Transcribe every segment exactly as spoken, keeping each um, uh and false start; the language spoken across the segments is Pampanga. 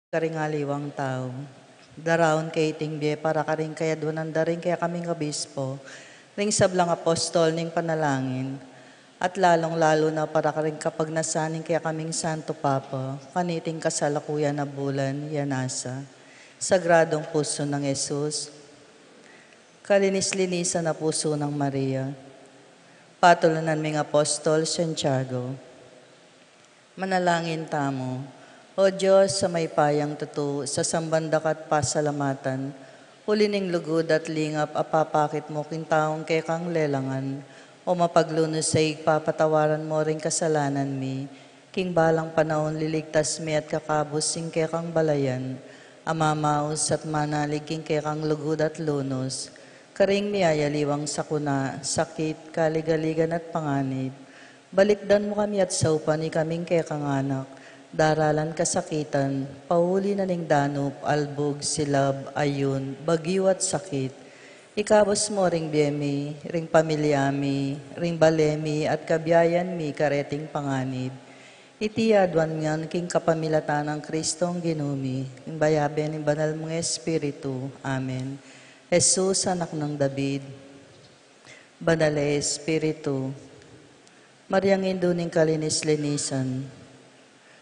karing aliwang tau. Daraun ke iting bie para karing kayadwanan da ring kekaming obispo, ring sablang apostol ning panalangin, at lalung-lalu na para karing kapagnasan ning kekaming Santo Papa, kaniting kasalukuyan a bulan, ya nasa Sagradong Puso nang Jesus, kalinis-linisan a puso nang Maria, patulunan ming apostol Santiago. Manalangin tamu. O Dios, a mayupayang tutu, sasamban da ka at pasalamatan, uli ning lugud at lingap a papakit mu king taung kekang lelangan, o mapaglunus a Ibpa, patawaran mu ring kasalanan mi, king balang panaun liligtas mi at kakabus ing kekang balayan, a mamaus at manalig king kekang lugud at lunus, karing miyayaliwang sakuna, sakit, kaligaligan at panganib. Balikdan mu kami at saupan ikaming kekang anak, daralan kasakitan, pauli na ning danup, albug, silab, ayun, bagyu at sakit. Ikabus mu ring bie mi, ring pamilya mi, ring bale mi, at kabiayan mi kareting panganib. Iti aduan mi ngan king kapamilatan nang Kristong Ginu mi, king bayabe ning Banal mung Espiritu. Amen. Jesus, Anak nang David, Banal a Espiritu, Mariang Indu ning kalinis-linisan,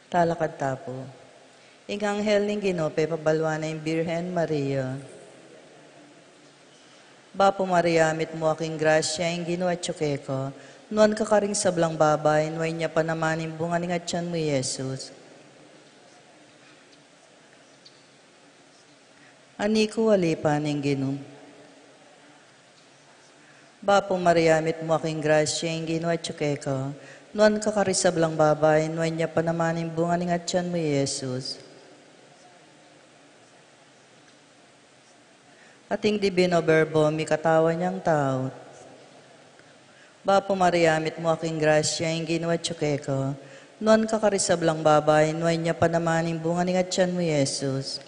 talakad ta pu. Ing anghel ning Ginu pepabaluan na ing Birhen Maria. Bapu Maria, mitmu ka king grasya, ing Ginu atyu keka. Nuan ka karing sablang babai, nuan ya pa naman ing bunga ning atyan mu, i Jesus. Ani ku, alipan ning Ginu. Bapu Maria, mitmu ka king grasya, ing Ginu atyu keka. Nuan ka karing sablang babai, nuan ya pa naman ing bunga ning atyan mu, i Jesus. At ing Divino Verbo, mikatawan yang tau. Bapu Maria, mitmu ka king grasya, ing Ginu atyu keka. Nuan ka karing sablang babai, nuan ya pa naman ing bunga ning atyan mu, i Jesus.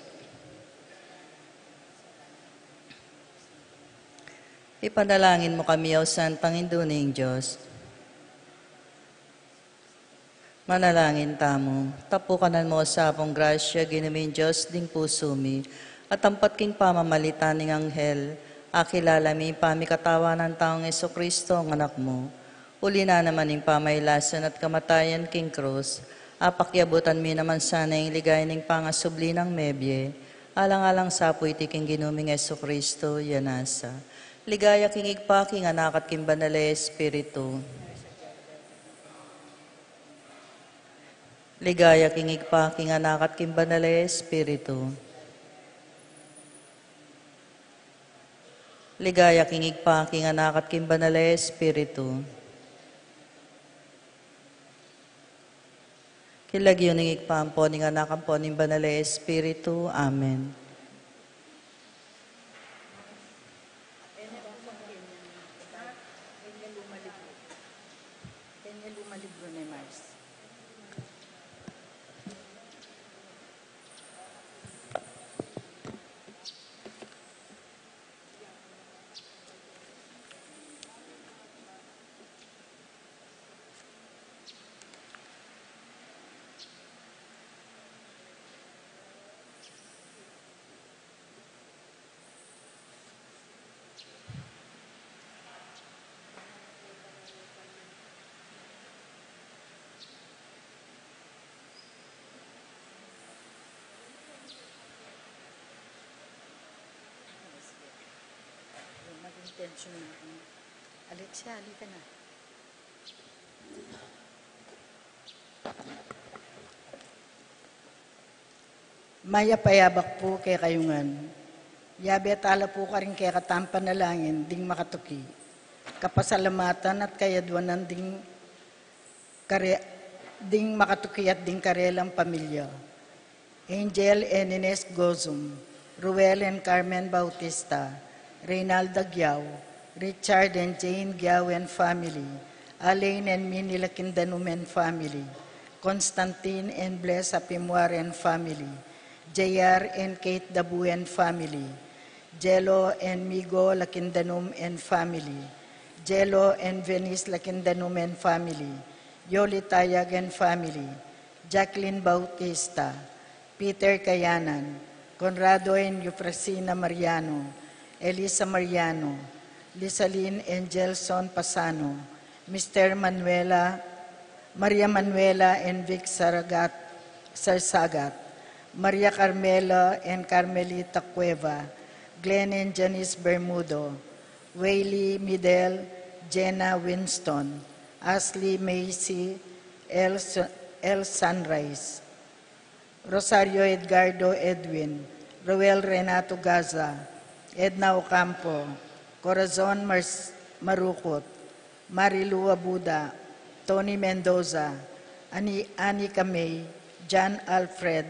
Ipanalangin mu kami, o Santang Indu ning Dios. Manalangin tamu. Tapukanan mu sa pung grasya, Ginu ming Dios, ding pusu mi, at ampat king pamamalitan ning anghel, akilala mi ing pamikatawan nang taung Jesucristo, ing Anak mu. Uli na naman ning pamailasan at kamatayan king krus, apakiabutan mi naman sana ing ligaya ning pangasubli nang mebie, alang-alang sa pu iti king Ginu ming Jesucristo, ya nasa. Ligaya king Ibpa, king Anak, at king Banal a Espiritu. Ligaya king Ibpa, king Anak, at king Banal a Espiritu. Ligaya king Ibpa, king Anak, at king Banal a Espiritu. King lagyu ning Ibpa, ampo ning Anak, ampo ning Banal a Espiritu. Amen. Maging tension na ako. Alexia, halika na. Mayap a yabak pu kekayu ngan. Yabe tala pu karing kekatang panalangin ding makatuki, kapasalamatan at kayadwanan ding kare-, ding makatuki at ding karelang pamilya. Angel and Ines Gozum, Ruel and Carmen Bautista, Reynalda Giao, Richard and Jane Giao and family, Alain and Minnie Lakindanum and family, Constantine and Bless Apimwar and family, J R and Kate Dabu and family, Jelo and Migo Lakindanum and family, Jelo and Venice Lakindanum and family, Yoli Tayag and family, Jacqueline Bautista, Peter Kayanan, Conrado and Eufrasina Mariano, Elisa Mariano, Lisalin and Gelson Pasano, Mister Manuela, Maria Manuela and Vic Saragat, Sarsagat, Maria Carmela and Carmelita Cueva, Glenn and Janice Bermudo, Waylee Midel, Jenna Winston, Ashley Macy, El, El Sunrise, Rosario Edgardo Edwin, Roel Renato Gaza, Edna Ocampo, Corazon Mars-, Marukut, Marilu Abuda, Tony Mendoza, Ani, Ani Kamei, John Alfred,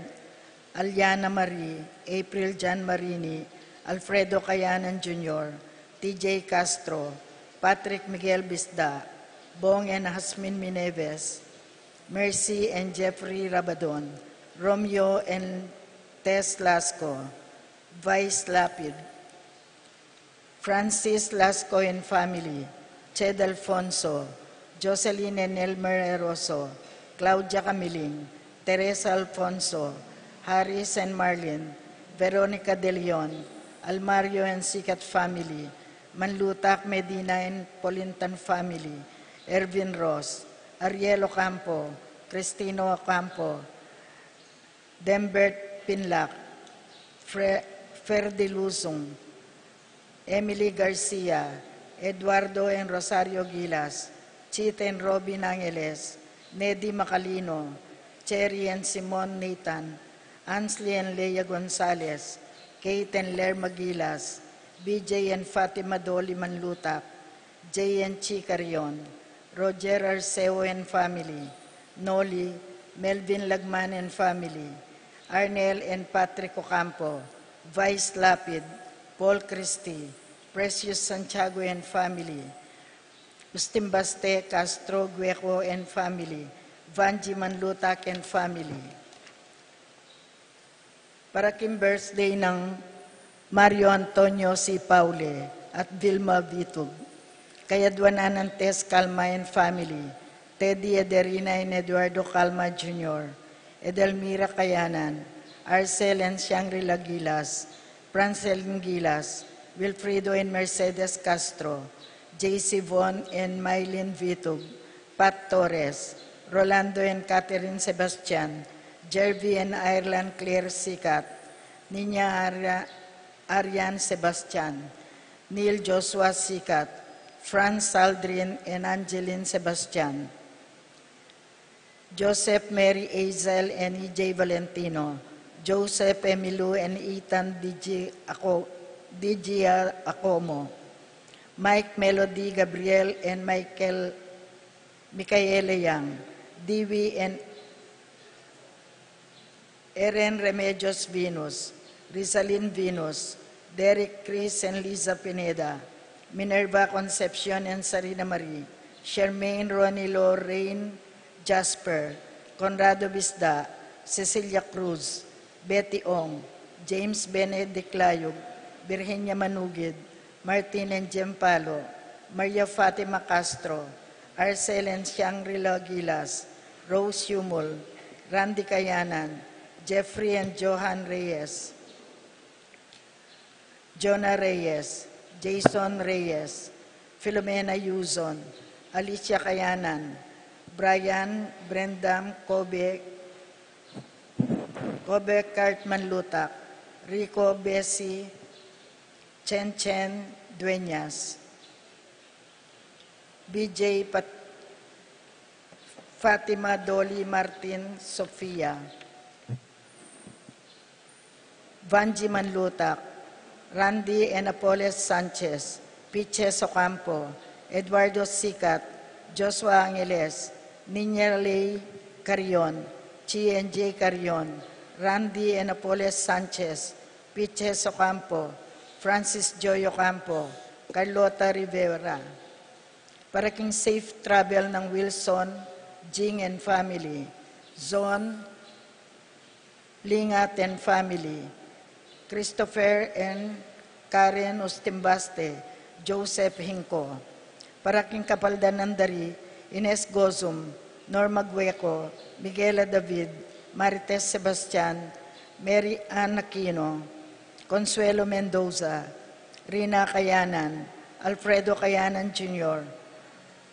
Aliana Marie, April John Marini, Alfredo Kayanan Junior, T J Castro, Patrick Miguel Bisda, Bong and Hasmin Mineves, Mercy and Jeffrey Rabadon, Romeo and Tess Lasco, Vice Lapid, Francis Lasco and family, Ched Alfonso, Jocelyn and Elmer Eroso, Claudia Camiling, Teresa Alfonso, Harris and Marlin, Veronica De Leon, Almario and Sikat family, Manlutak Medina and Polintan family, Ervin Ross, Ariel Ocampo, Cristino Ocampo, Dembert Pinlac, Fre-, Ferdy Luzon, Emily Garcia, Eduardo and Rosario Gilas, Chit and Robin Angeles, Nedy Macalino, Cherry and Simon Nathan, Ansley and Lea Gonzalez, Kate and Lerma Gilas, B J and Fatima Dolly Manlutak, Jay and Chi Carion, Roger Arceo and family, Noli, Melvin Lagman and family, Arnel and Patrick Ocampo, Vice Lapid, Paul Christie, Precious Santiago and family, Justin Baste, Castro Gueco and family, Vanji Manlutak and family. Para king birthday nang Mario Antonio C. Paule at Vilma Vitug, kay Aduanan Antes Calma and family, Teddy, Ederina and Eduardo Calma Junior, Edelmira Kayanan, Arcel and Shangri-La Gilas, Francelin Gilas, Wilfredo and Mercedes Castro, J C Von and Mylene Vitug, Pat Torres, Rolando and Catherine Sebastian, Jervy and Ireland Claire Sikat, Nina Aria-, Arian Sebastian, Neil Joshua Sikat, Franz Aldrin and Angeline Sebastian, Joseph Mary Azel and E J Valentino, Joseph Emilu and Ethan D G Aco-, D G Acomo, Mike Melody Gabriel and Michael Michaela Yang, Diwi and Eren Remedios Venus, Rizalin Venus, Derek Chris and Liza Pineda, Minerva Concepcion and Sarina Marie, Charmaine Ronnie Lorraine Jasper, Conrado Bisda, Cecilia Cruz, Betty Ong, James Benedict Layug, Virginia Manugid, Martin and Jem Palo, Maria Fatima Castro, Arcel and Shangri-La Gilas, Rose Yumul, Randy Kayanan, Jeffrey and Johan Reyes, Jonah Reyes, Jason Reyes, Filomena Yuzon, Alicia Kayanan, Brian, Brendam, Kobe, Kobe Cartman Lutak, Rico Bessie, Chen Chen Dueñas, B J Pat-, Fatima Dolly Martin Sofia, Vanji Manlutak, Randy and Apoles Sanchez, Piches Ocampo, Eduardo Sikat, Joshua Angeles, Niña Ley Carion, Chi and J Carion, Randy and Apoles Sanchez, Piches Ocampo, Francis Joy Ocampo, Carlota Rivera. Para king safe travel nang Wilson, Jing and family, Zon, Lingat and family, Christopher and Karen Ustimbaste, Joseph Hinco. Para king kapaldanan da ri, Ines Gozum, Norma Gueco, Miguela David, Marites Sebastian, Mary Ann Aquino, Consuelo Mendoza, Rina Cayanan, Alfredo Cayanan Junior,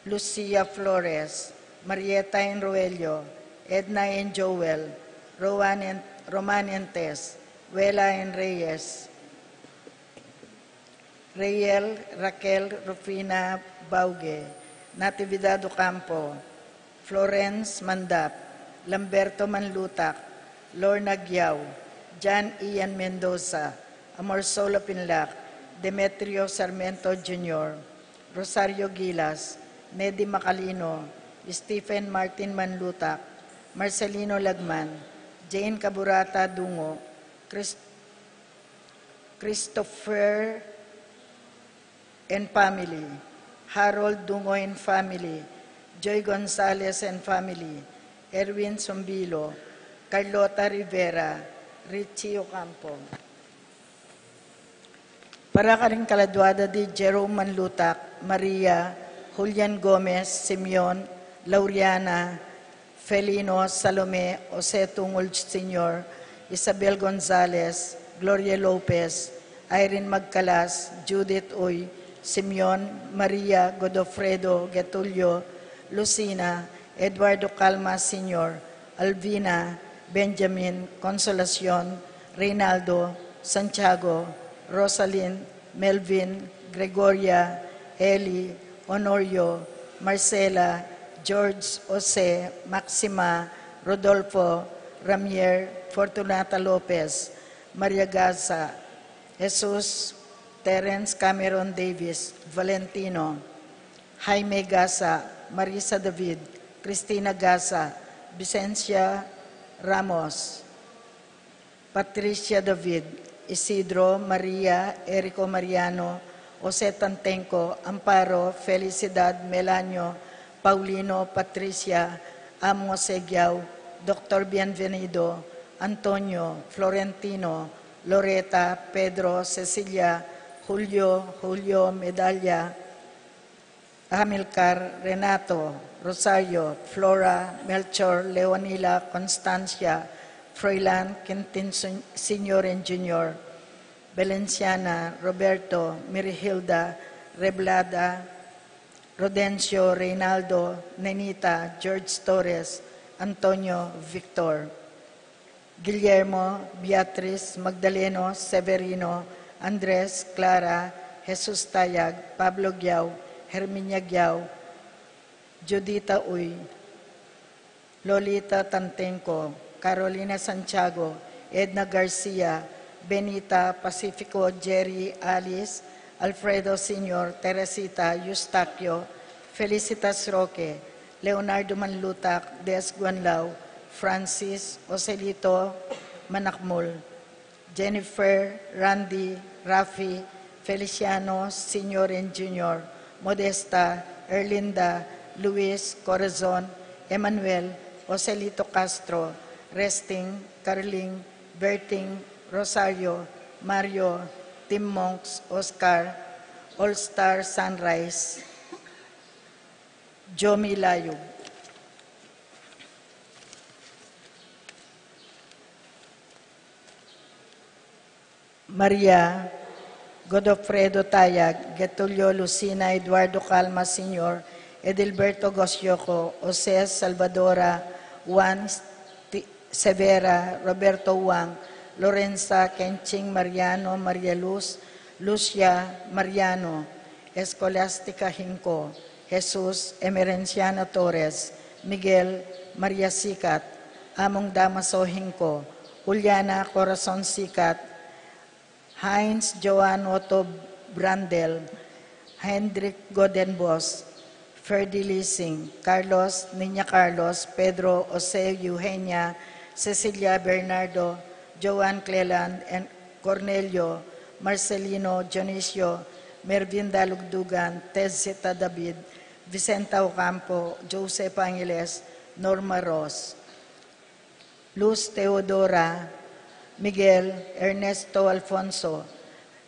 Lucia Flores, Marieta Enroello, Edna N. Joel, Rowan En-, Roman Entes, Wela N. Reyes, Reyel Raquel Rufina Bauge, Natividad Ocampo, Florence Mandap, Lamberto Manlutac, Lorna Guiao, John Ian Mendoza, Amorsolo Pinlac, Demetrio Sarmiento Junior, Rosario Gilas, Nedy Macalino, Stephen Martin Manlutac, Marcelino Lagman, Jane Caburata Dungo, Chris-, Christopher and family, Harold Dungo and family, Joy Gonzalez and family, Erwin Sumbilo, Carlota Rivera, Richie Ocampo. Para karing kaladua da di Jerome Manlutac, Maria, Julian Gomez, Simeon, Lauriana, Felino, Salome, Jose Tungul Senior, Isabel Gonzalez, Gloria Lopez, Irene Magcalas, Judith Uy, Simeon, Maria, Godofredo, Getulio, Lucina, Eduardo Calma Senior, Alvina, Benjamin, Consolacion, Reynaldo, Santiago, Rosalyn, Melvin, Gregoria, Eli, Honorio, Marcela, George, Jose, Maxima, Rodolfo, Ramier, Fortunata Lopez, Maria Gaza, Jesus, Terence Cameron Davis, Valentino, Jaime Gaza, Marisa David, Cristina Gaza, Vicencia Ramos, Patricia David, Isidro, Maria, Erico Mariano, Jose Tantenco, Amparo, Felicidad, Melanio, Paulino, Patricia, Amo Segiao, Doctor Bienvenido, Antonio, Florentino, Loreta, Pedro, Cecilia, Julio, Julio, Medalla, Amilcar, Renato, Rosario, Flora, Melchor, Leonila, Constancia, Froilan, Quintin Sen-, Senior and Junior, Valenciana, Roberto, Mirihilda, Reblada, Rodencio, Reynaldo, Nenita, George Torres, Antonio, Victor, Guillermo, Beatriz, Magdaleno, Severino, Andres, Clara, Jesus Tayag, Pablo Guiao, Herminia Guiao, Judita Uy, Lolita Tantenco, Carolina Santiago, Edna Garcia, Benita, Pacifico, Jerry, Alice, Alfredo Senior, Teresita, Eustaquio, Felicitas Roque, Leonardo Manlutac, Des Guanlao, Francis, Joselito Manakmul, Jennifer, Randy, Rafi, Feliciano, Senior and Junior, Modesta, Erlinda, Luis, Corazon, Emmanuel, Joselito Castro, Resting, Carling, Berting, Rosario, Mario, Tim Monks, Oscar, All Star Sunrise, Jomi Layug. Maria, Godofredo Tayag, Getulio Lucina, Eduardo Calma Senior, Edilberto Gosioco, Jose Salvadora, Juan Sti-, Severa, Roberto Juan, Lorenza, Kenching Mariano, Maria Luz, Lucia Mariano, Escolastica Hinco, Jesus, Emerenciana Torres, Miguel, Maria Sikat, Among Damaso Hinco, Juliana Corazon Sikat, Heinz Joan Otto Brandel, Hendrik Godenbos, Ferdy Lising, Carlos, Niña Carlos, Pedro, Jose, Eugenia, Cecilia, Bernardo, Joan Cleland, and Cornelio, Marcelino, Dionisio, Mervinda Lugdugan, Tezita David, Vicenta Ocampo, Joseph Angeles, Norma Ross, Luz Teodora, Miguel, Ernesto Alfonso,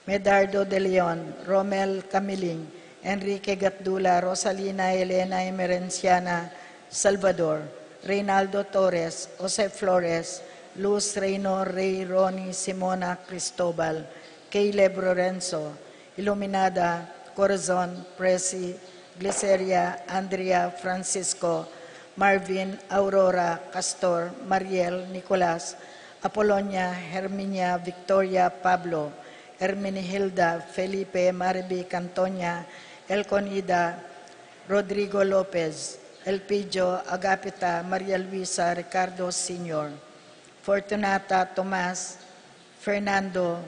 Medardo de Leon, Romel Camiling, Enrique Gatdula, Rosalina Elena Emerenciana Salvador, Reynaldo Torres, Jose Flores, Luz Reino, Ray Ronnie, Simona Cristobal, Caleb Lorenzo, Iluminada, Corazon, Presi, Gliceria, Andrea, Francisco, Marvin, Aurora, Castor, Mariel, Nicolas, Apolonia, Herminia, Victoria, Pablo, Hermenegilda, Felipe, Marivic, Antonia, Elconida, Rodrigo Lopez, Elpidio, Agapita, Maria Luisa, Ricardo Senior, Fortunata, Tomas, Fernando,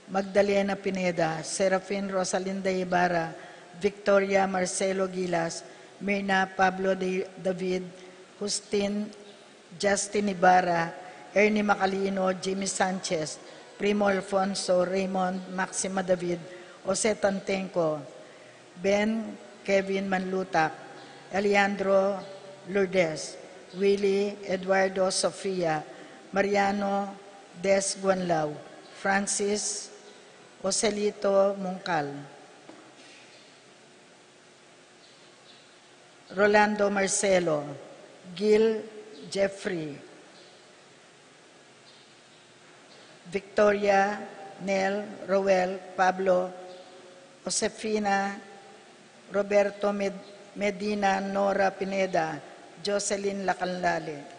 Magdalena Pineda, Serafin, Rosalinda Ibarra, Victoria, Marcelo Gilas, Mirna, Pablo, Di- David, Justin, Justin Ibarra, Ernie Macalino, Jimmy Sanchez, Primo Alfonso, Raymond, Maxima David, Jose Tantenco, Ben, Kevin Manlutak, Alejandro, Lourdes, Willie, Eduardo, Sofia, Mariano, Des Guanlao, Francis, Joselito Mungkal, Rolando Marcelo, Gil Jeffrey, Victoria, Nel, Roel, Pablo, Josefina, Roberto Med- Medina, Nora Pineda, Jocelyn Lacanlale.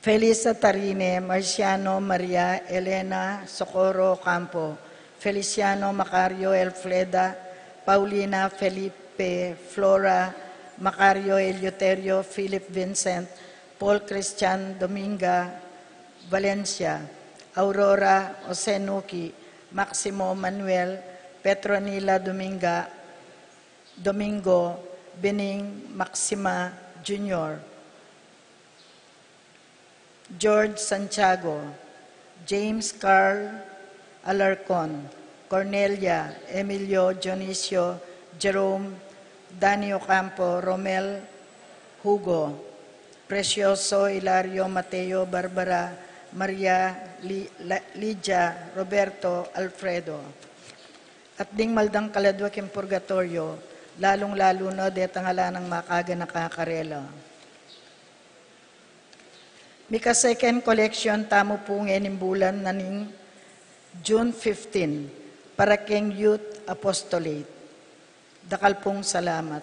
Felisa Tarine, Marciano, Maria Elena, Socorro Ocampo, Feliciano, Macario, Elfreda, Paulina, Felipe, Flora, Macario, Eleuterio, Philip, Vincent, Paul, Christian, Dominga, Valencia, Aurora, Jose Nuki, Maximo, Manuel, Petronila, Dominga, Domingo, Bening, Maxima Junior, George Santiago, James Carl Alarcon, Cornelia, Emilio, Dionisio, Jerome, Danny Ocampo, Romel, Hugo, Precioso, Hilario, Mateo, Barbara, Maria, Li- La- Lydia, Roberto, Alfredo. At ding maldang kaladwa king purgatoryo, lalung-lalu na detang ala nang makaganaka karela. Mika second collection tamu pu ngening bulan na ning June fifteen, para king Youth Apostolate. Dakal pung salamat.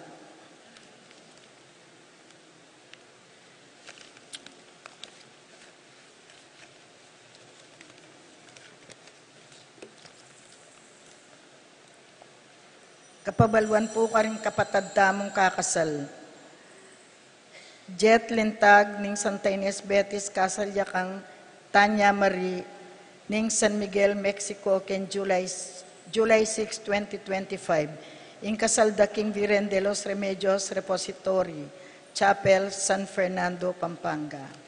Kapabaluan pu karing kapatad tamung kakasal. Jet Lintag ning Santa Ines Betis, kasal ya kang Tanya Marie ning San Miguel, Mexico, king July, July six, twenty twenty-five. Ing kasal da king Virgen de los Remedios Repository Chapel, San Fernando, Pampanga.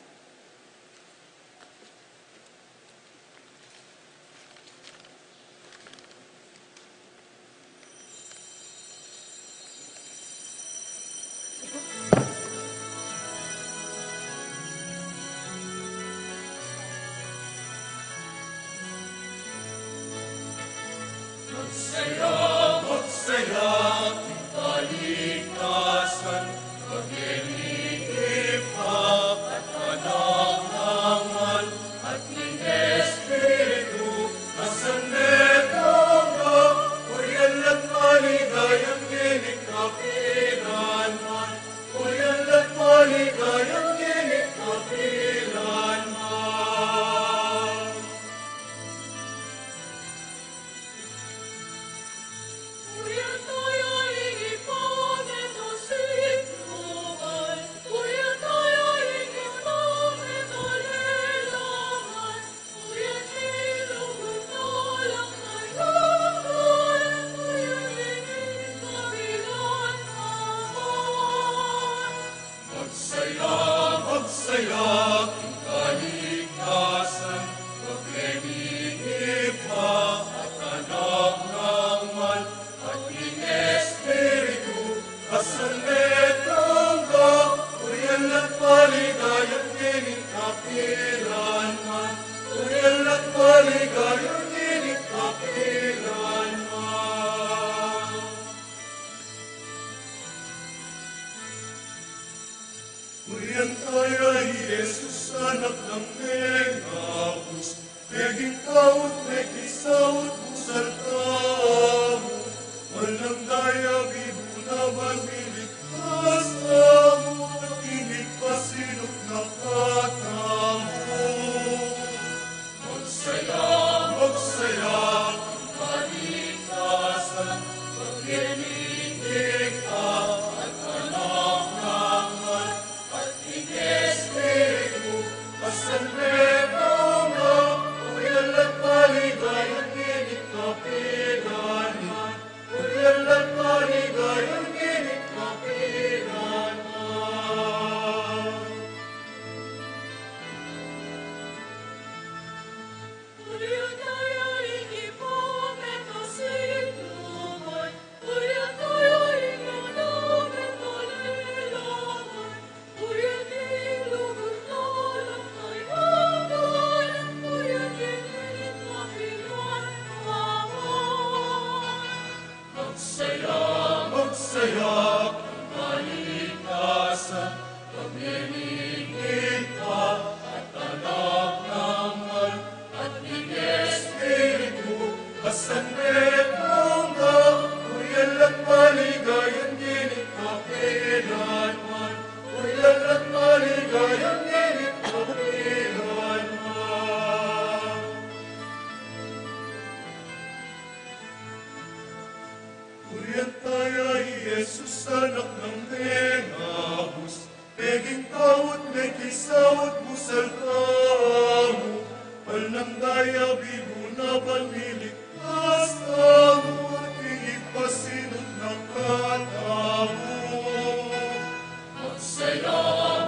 Yang kaya i Jesus, anak nang Mengaus, meging tau't mekisaut mu saltamu, malang daya bibu na ban miligtas tamu, at inig pasinuk na katamu. Magsaya, magsaya, kaligtasan, pagyaning ika, at anak naman, at ning Espiritu, kasanmetung na, burian at maligayang ining kapilan man, burian at maligayang ining kapilan man. Magsaya, magsaya, kaligtasan, pagyaning ika, at anak naman, at ning Espiritu, kasanmetung na, burian at maligayang ining kapilan man, burian at maligayang ining kapilan man. Burian taya i Jesus, anak nang Mengaus, meging tau't mekisaut mu saltamu, malang daya bibu na ban miligtas tamu, at inig pasinuk na katamu. Magsaya,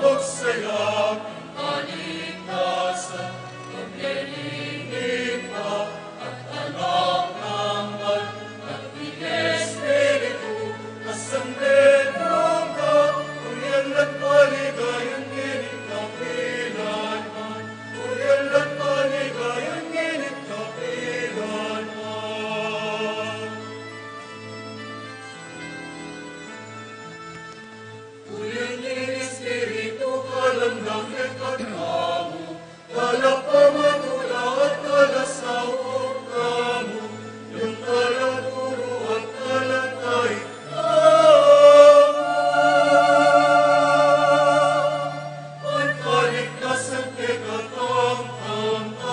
magsaya, kaligtasan, pagyaning ika, at anak naman, at ning Espiritu, kasanmetung na, burian at maligayang ining kapilan man, burian at maligayang ining kapilan man. Uling ing Espiritu kalang dang kekatamu, kala pamanula at kala saup tamu, yang kala turu at kala taitan, at kaligtasan kekatang tamu.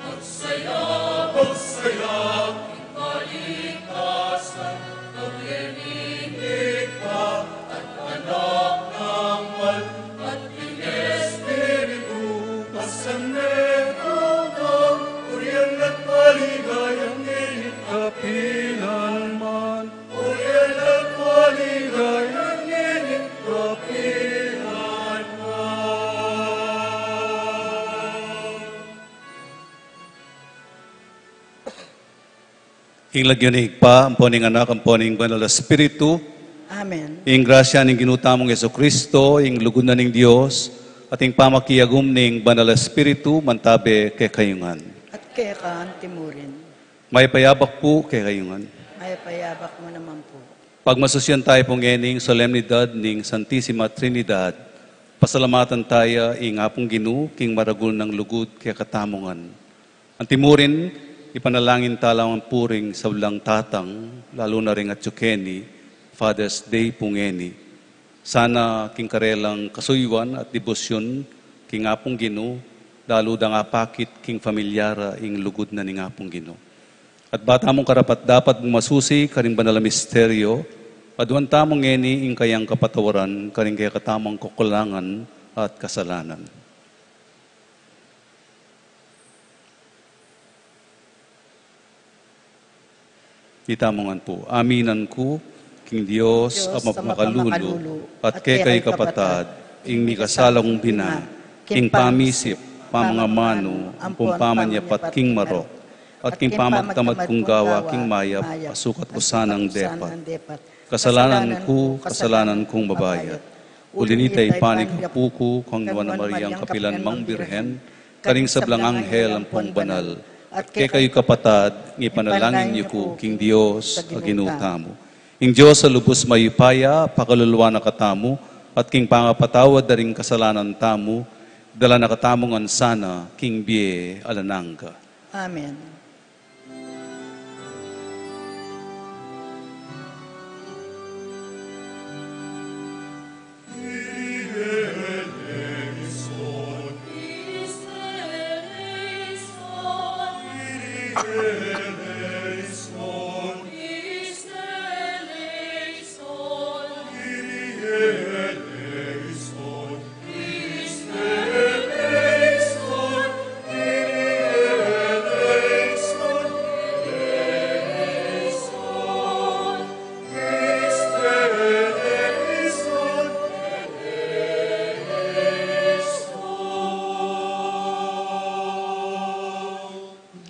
Magsaya, magsaya, kaligtasan, pagyaning ika, at anak naman, at ning Espiritu, kasanmetung na, burian at maligayang ining kapilan man, burian at maligayang ining kapilan man. Ing lagyu ning Ibpa, ampo ning Anak, ampo ning Banal a Espiritu. Amen. Ing grasya ning Ginu tamung Jesucristo, ing lugud na ning Dios, at ing pamakiagum ning Banal a Espiritu, mantabe kekayu ngan. At keka antimurin. Mayap a abak pu kekayu ngan. Mayap a abak mu naman pu. Pagmasusyan taya pu ngeni ing solemnidad ning Santisima Trinidad. Pasalamatan taya ing Apung Ginu, king maragul nang lugud kekatamu ngan. Antimurin, ipanalangin tala man pu ring sablang tatang, lalu na ring atyu keni, Father's Day pu ngeni. Sana king karelang kasuyuan at debosyun king Apung Ginu, lalu dang apakit king familia ra ing lugud na ning Apung Ginu. At ba tamung karapat-dapat masusi karing banal a misteryo, aduan tamu ngeni ing kayang kapatawaran karing kekatamung kakulangan at kasalanan. Itamu ngan pu. Aminan ku king Dios a mapamakalulu, at kekayu kapatad, ing mikasala kung bina, king pamisip, pamangamanu, ampong pamanyapat king marok, at king pamagtamad kung gawa king mayap, a sukat ku sanang depat. Kasalanan ku, kasalanan kung mabayat. Uli na nita, ipanyawad ku kang Nuan a Mariang kapilan mang Birhen, karing sablang anghel ampong banal, at kekayu kapatad, ipanalangin yu ku king Dios a Ginu tamu. Ing Dios a lubus mayupaya, pakaluluan na katamu, at king pangapatawad da ring kasalanan tamu, dala na katamu ngan sana king bie alang angga. Amen.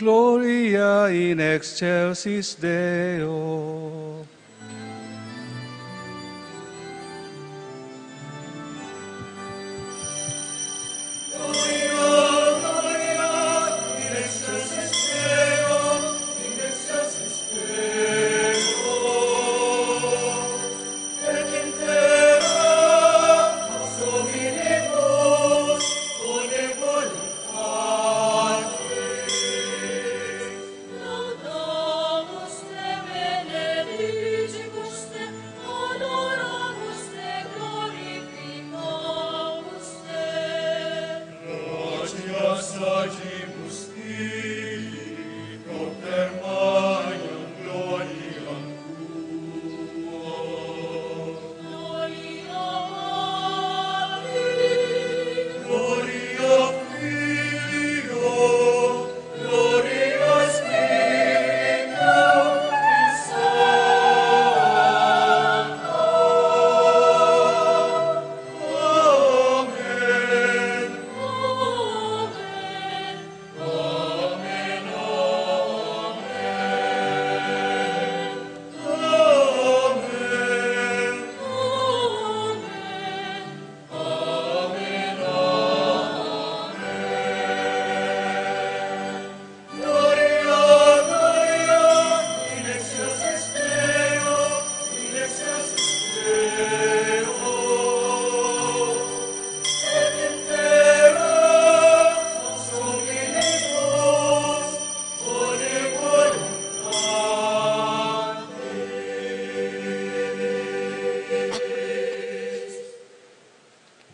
Gloria in excelsis Deo. Laudamus te, benedicimus te, adoramus te, glorificamus te. Gratias agimus tibi, propter magnam gloriam tuam.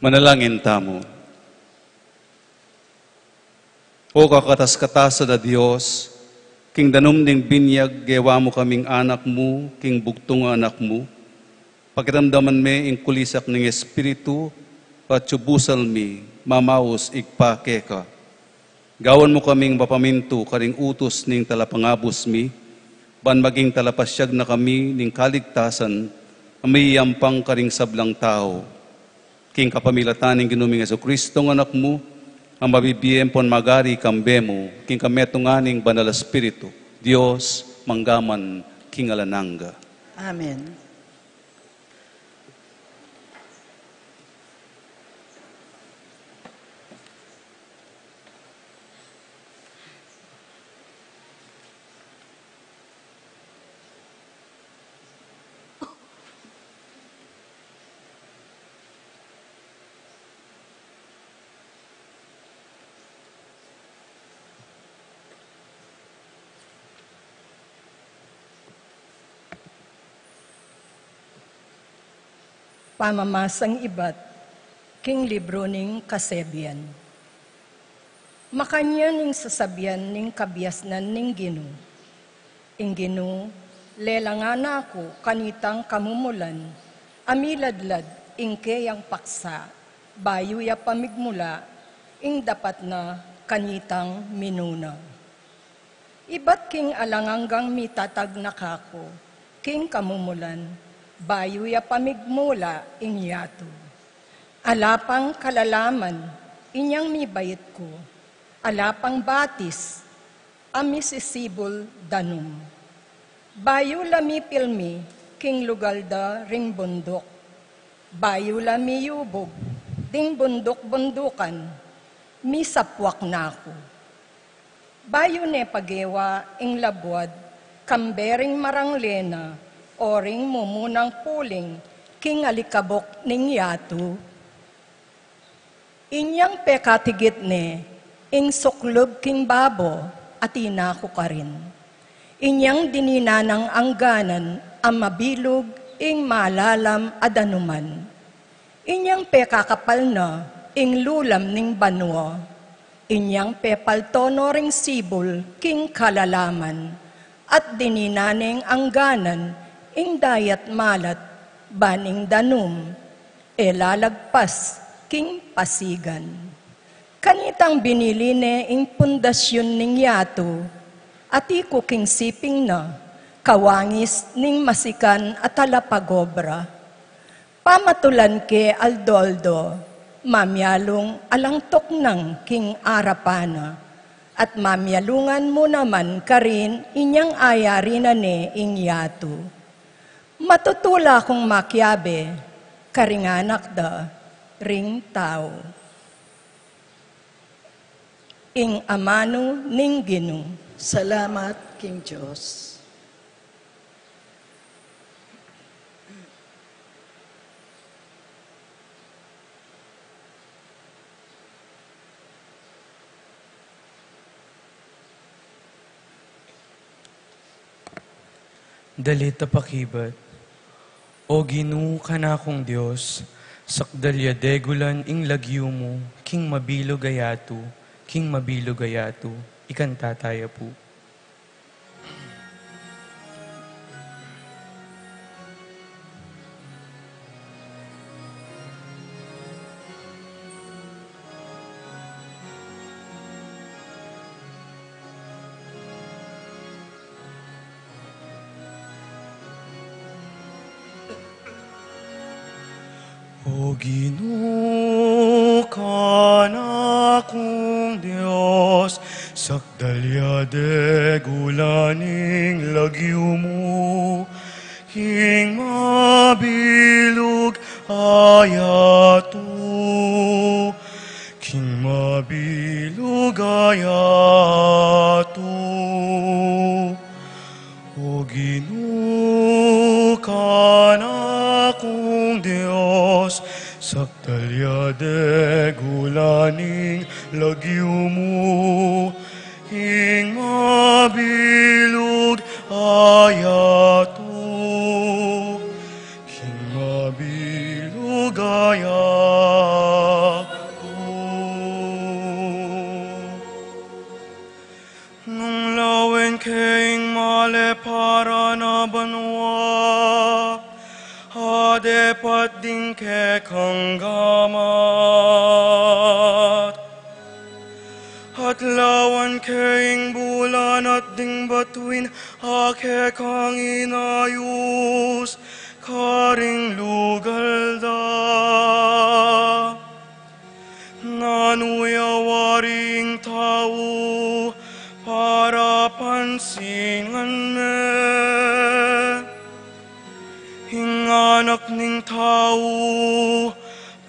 Manalangin tamu. O kakatas-katasan a Dios, king danum ning binyag gewa mu kaming anak mu, king bugtung a Anak mu, pakiramdaman me ing kulisak ning Espiritu, at yu busal mi mamaus Ibpa keka. Gawan mu kaming mapamintu karing utus ning talapangabus mi, ban maging talapasiag na kami ning kaligtasan a miyampang karing sablang tau. King kapamilatan ning Ginu ming Jesucristo a Anak mu, a mabibie ampon magari kambe mu, king kametungan ning Banal a Espiritu, Dios, mangga man king alang angga. Amen. Pamamasang ibat king libru ning Kasebian. Makanyan ing sasabian ning kabiasnan ning Ginu. Ing Ginu, lelangan na ku kanitang kamumulan, a miladlad ing keyang paksa, bayu ya pamigmula ing dapat na kanitang minuna. Ibat king alang anggang mitatag na kaku king kamumulan, bayu ya pamigmula ing yatu. Ala pang kalalaman inyang mibait ku, ala pang batis a misisibul danum. Bayu la mipilmi king lugal da ring bunduk, bayu la miyubug ding bunduk-bundukan, misapwak na ku. Bayu ne pagewa ing labuad kambe ring marangle na o ring mumunang puling king alikabuk ning yatu. Inyang pekatigit ne ing suklub king babo, atina ku karin. Inyang dininan nang angganan a mabilug ing malalam a danuman. Inyang pekakapal na ing lulam ning banua. Inyang pepalto no ring sibul king kalalaman, at dininan neng angganan ing dayat malat, ban ing danum e lalagpas king pasigan. Kanitang binili ne ing pundasyun ning yatu, atiku king siping na, kawangis ning masikan a talapagobra. Pamatulan ke aldo-aldo, mamialung alang tuknang king arapan na, at mamialungan mu naman karin inyang ayari na ne ing yatu. Matutula kung makiabe karing anak da ring tau. Ing amanu ning Ginu. Salamat king Dios. Dalit a pakibat. O Ginu, kanakung Dios, sakdal ya degulan ing lagyu mu, king mabilug a yatu, king mabilug a yatu, ikanta taya pu. O Ginu, kanakung Dios, sakdal ya degulan ing lagyu mu, king mabilug a yatu, king mabilug a yatu. O Ginu, kanakung Dios, sakdal ya degulan ing lagyu mu, king mabilug a yatu, king mabilug a yatu. Nung lawen ke ing maleparan a banua, a depat ding kekang gamat. At lawan ke ing bulan at ding batuin a kekang inayus karing lugal da. Nanu ya wari ing tau para pansinan me? Ing anak ning tau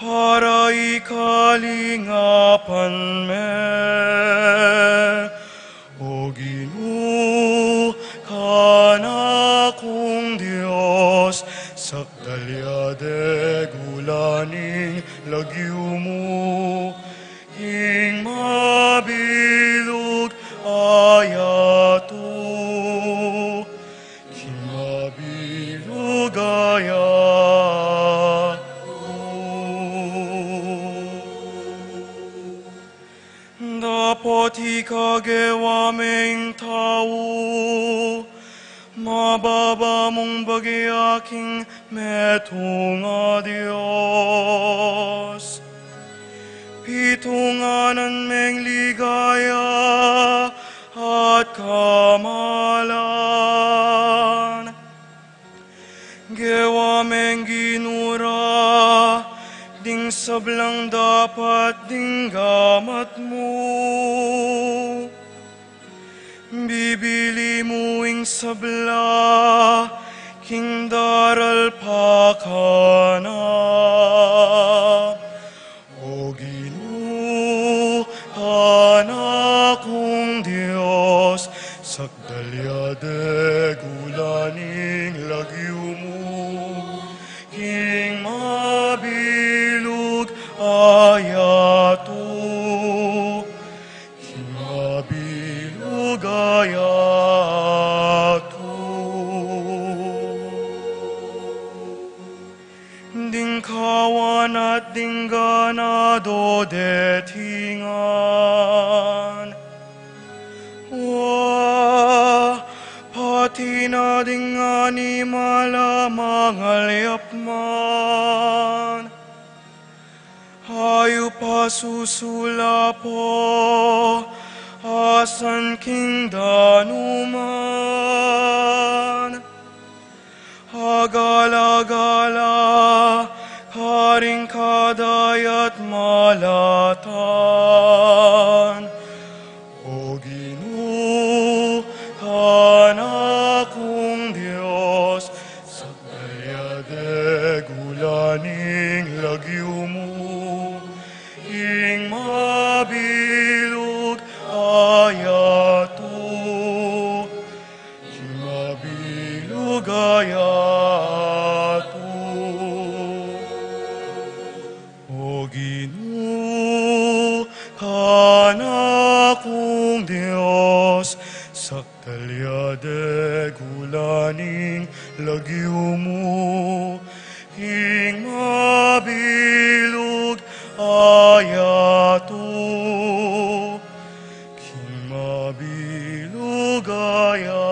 para ikalingapan me. O Ginu, kanakung Dios, sakdal ya degulan ing lagyu mu, king mabilug a yatu, king mabilug a yatu. Dapot ika gewa meng tau, mababa mung bagya king metung a Dios. Pitunganan meng ligaya at kamalan. Gewa meng Ginu ra ding sablang dapat ding gamat mu. Bibili mu ing sabla king daral pa kana. O Ginu, Anak kung Dios, sakdal ya degulan ing lagyu mu, king ding kawan at ding ganado detingan. Wa, pati na ding animal a mangalyap man, ayup a susulapo, asan king danuman, agala-gala karing kadayat malatan. O Ginu, Anak kung Dios, sakdal ya deng ulaning lagyu mu, ing mabilug a yatu, ing mabilug a yatu. O Ginu, Anak kung Dios, sakdal ya deng ulaning lagyu mu, ing mabilug a yatu, ing mabilug a yatu.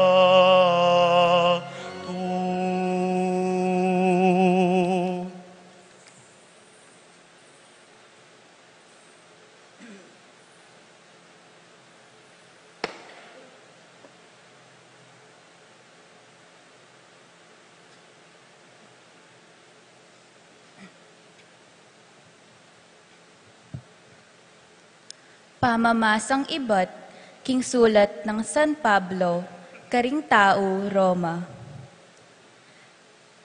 Pamamasang ibat king sulat nang San Pablo karing tau Roma.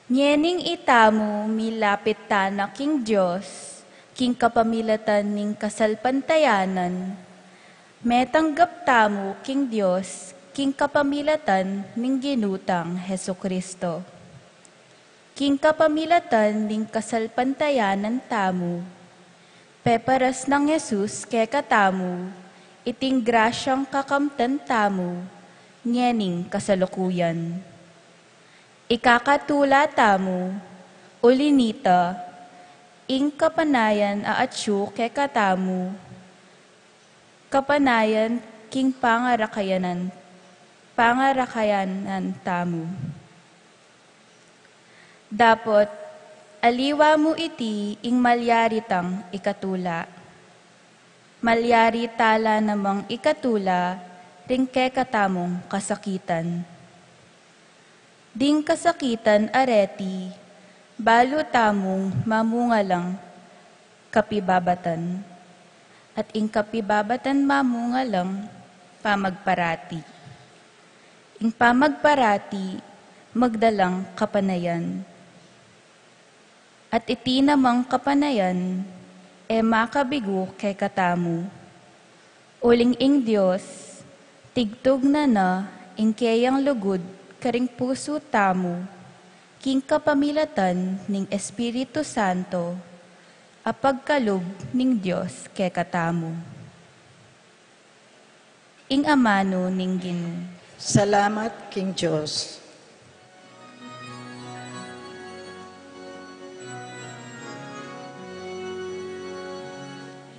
Ngening itamu milapit tana king Dios king kapamilatan ning kasalpantayanan, metanggap tamu king Dios king kapamilatan ning Ginu tang Jesucristo. King kapamilatan ning kasalpantayanan tamu, peparas nang Jesus kekatamu iting grasyang kakamtan tamu ngening kasalukuyan. Ikakatula tamu, uli nita, ing kapanayan a atyu kekatamu, kapanayan king pangarakayanan, pangarakayanan tamu. Dapot aliwa mu iti ing malyari tang ikatula. Malyari tala namang ikatula ring kekatamung kasakitan. Ding kasakitan a reti, balu tamung mamunga lang kapibabatan, at ing kapibabatan mamunga lang pamagparati. Ing pamagparati magdalang kapanayan. At iti namang kapanayan e makabigu kekatamu, uling ing Dios tigtugnan na ing keyang lugud karing pusu tamu king kapamilatan ning Espiritu Santo a pagkalub ning Dios kekatamu. Ing amanu ning Ginu. Salamat king Dios.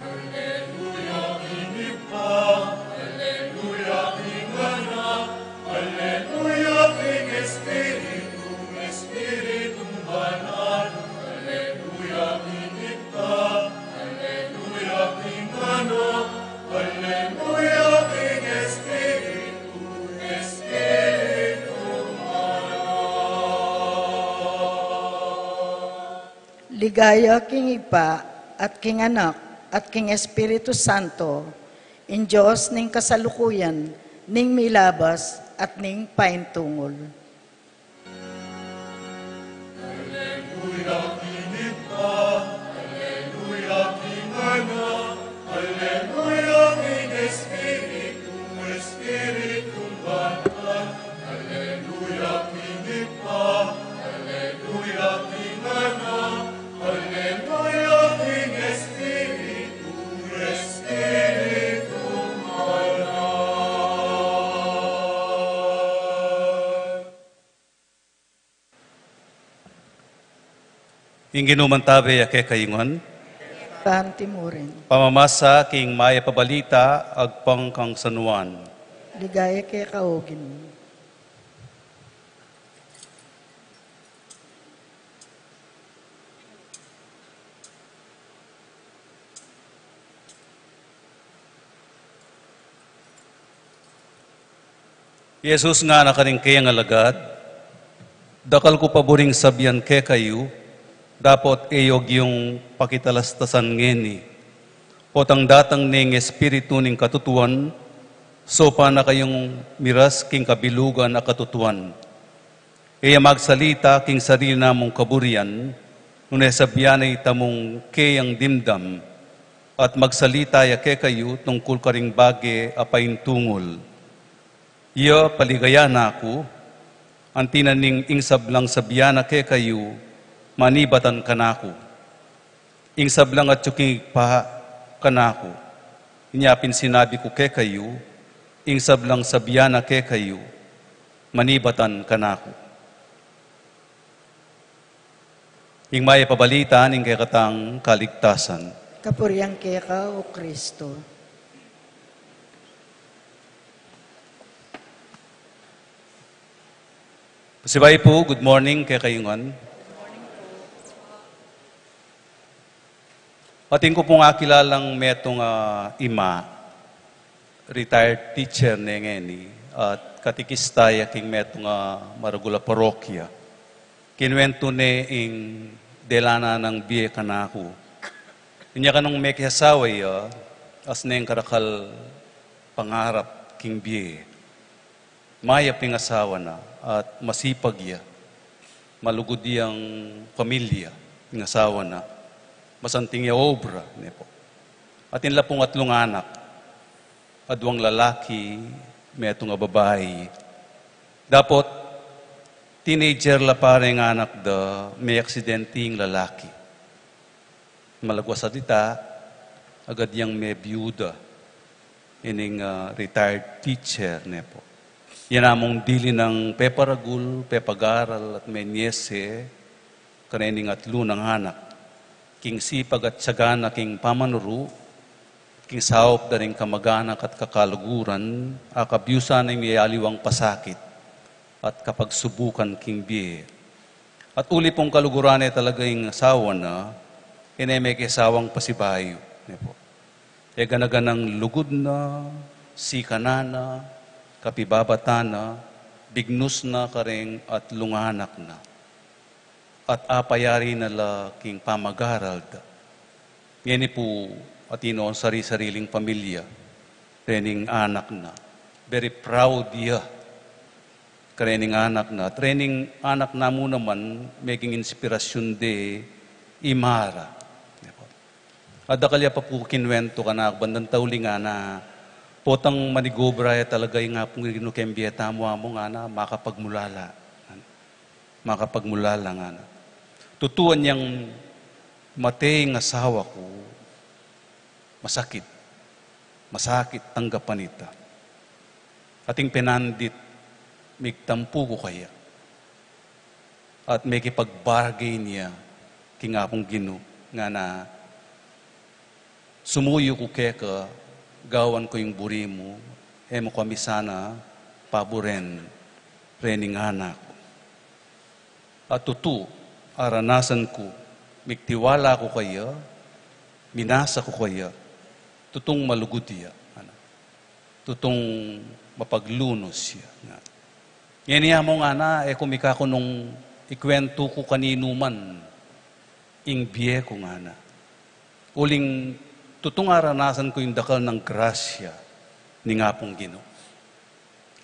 Alleluia king Ibpa, Alleluia king Anak, Alleluia king Espiritu, Espiritu Banal. Alleluia king Ibpa, Alleluia king Anak, Alleluia king Espiritu, Espiritu Banal. Ligaya king Ibpa, at king Anak, at king Espiritu Santo, ing Dios ning kasalukuyan, ning milabas, at ning paintungul. Alleluia king Ibpa, Alleluia king Anak, Alleluia king Espiritu, Espiritu Banal. Alleluia king Ibpa, Alleluia king Anak, Alleluia king Espiritu, Espiritu Banal. Ing Ginu mantabe ya kekayu ngan. Pantimurin. Pamamasa king Mayap a Balita agpang kang San Juan. Ligaya keka, O Ginu. Jesus ngana karing kayang alagad, "Dakal ku pa buring sabian kekayu, dapot e yu agyung pakitalastasan ngeni. Potang datang ne ing Espiritu ning katutuan, saupan na kayung miras king kabilugan a katutuan. E ya magsalita king sarili na mung kaburian, nune sabian na itamung kayang dimdam, at magsalita ya kekayu tungkul karing bage a paintungul. Iya paligayan na ku, anti na ning ing sablang sabian na kekayu, manibatan kanaku. Ing sablang atyu king Ibpa kanaku, inya pin sinabi ku kekayu, ing sablang sabian na kekayu, manibatan kanaku." Ing Mayap a Balita ning kekatang kaligtasan. Kapurian keka, O Kristo. Pasibayu pu, good morning kekayu ngan. Atin ku pung akilalang metung a ima, retired teacher ne ngeni, at katekista ya king metung a maragul a parokya. Kinuwentu ne ing dela na nang bie kanaku. Inya kanung mekiasawa ya, as neng karakal pangarap king bie. Mayap ing asawa na at masipag ya. Malugud yang pamilya ing asawa na. Masanting ya obra, ne pu. Atin la pung atlung anak, adwang lalaki, metung a babai. Dapot, teenager la pa reng anak da, meaksidente ing lalaki. Malagwa salita, agad yang mebiyuda ining, ah, retired teacher, ne pu. Yan na mung dili nang peparagul, pepagaral, at menyese karening atlu nang anak. King sipag at tiyaga na king pamanuru, king saup da ring kamaganak at kakaluguran, akabyusan na ing miyayaliwang pasakit at kapagsubukan king bie. At uli pung kaluguran ne talaga ing asawa na, e ne mekisawang pasibayu, ne pu. E gana-ganang lugud na, sikanan na, kapibabatan na, bignus na kareng atlung anak na. At apayari na la king pamagaral da. Ngeni pu, atin no sari-sariling pamilya, rening anak na. Very proud ya karening anak na. At rening anak na mu naman, meging inspirasyun de imara. At dakal ya pa pu kinuwentu kanaku, bandang tauli ngana, potang manigobra ya talaga ing Apung Ginu keng bie tamu, amu ngana, makapagmulala. Makapagmulala ngana. Tutu anyang mate ing asawa ku, masakit. Masakit tanggapan ita. Ating penandit, migtampu ku kaya. At mekipag-bargain ya king Apung Ginu, ngana, sumuyu ku keka, gawan ku ing buri mu, e mu kami sana paburen rening anak ku. At tutu, aranasan ku, migtiwala ku kaya, minasa ku kaya, tutung malugud ya, ngana. Tutung mapaglunus ya, ngana. Ngeni amu ngana, e ku mikakunung ikuwentu ku kaninu man ing bie ku, ngana. Uling tutung aranasan ku ing dakal nang grasya ning Apung Ginu.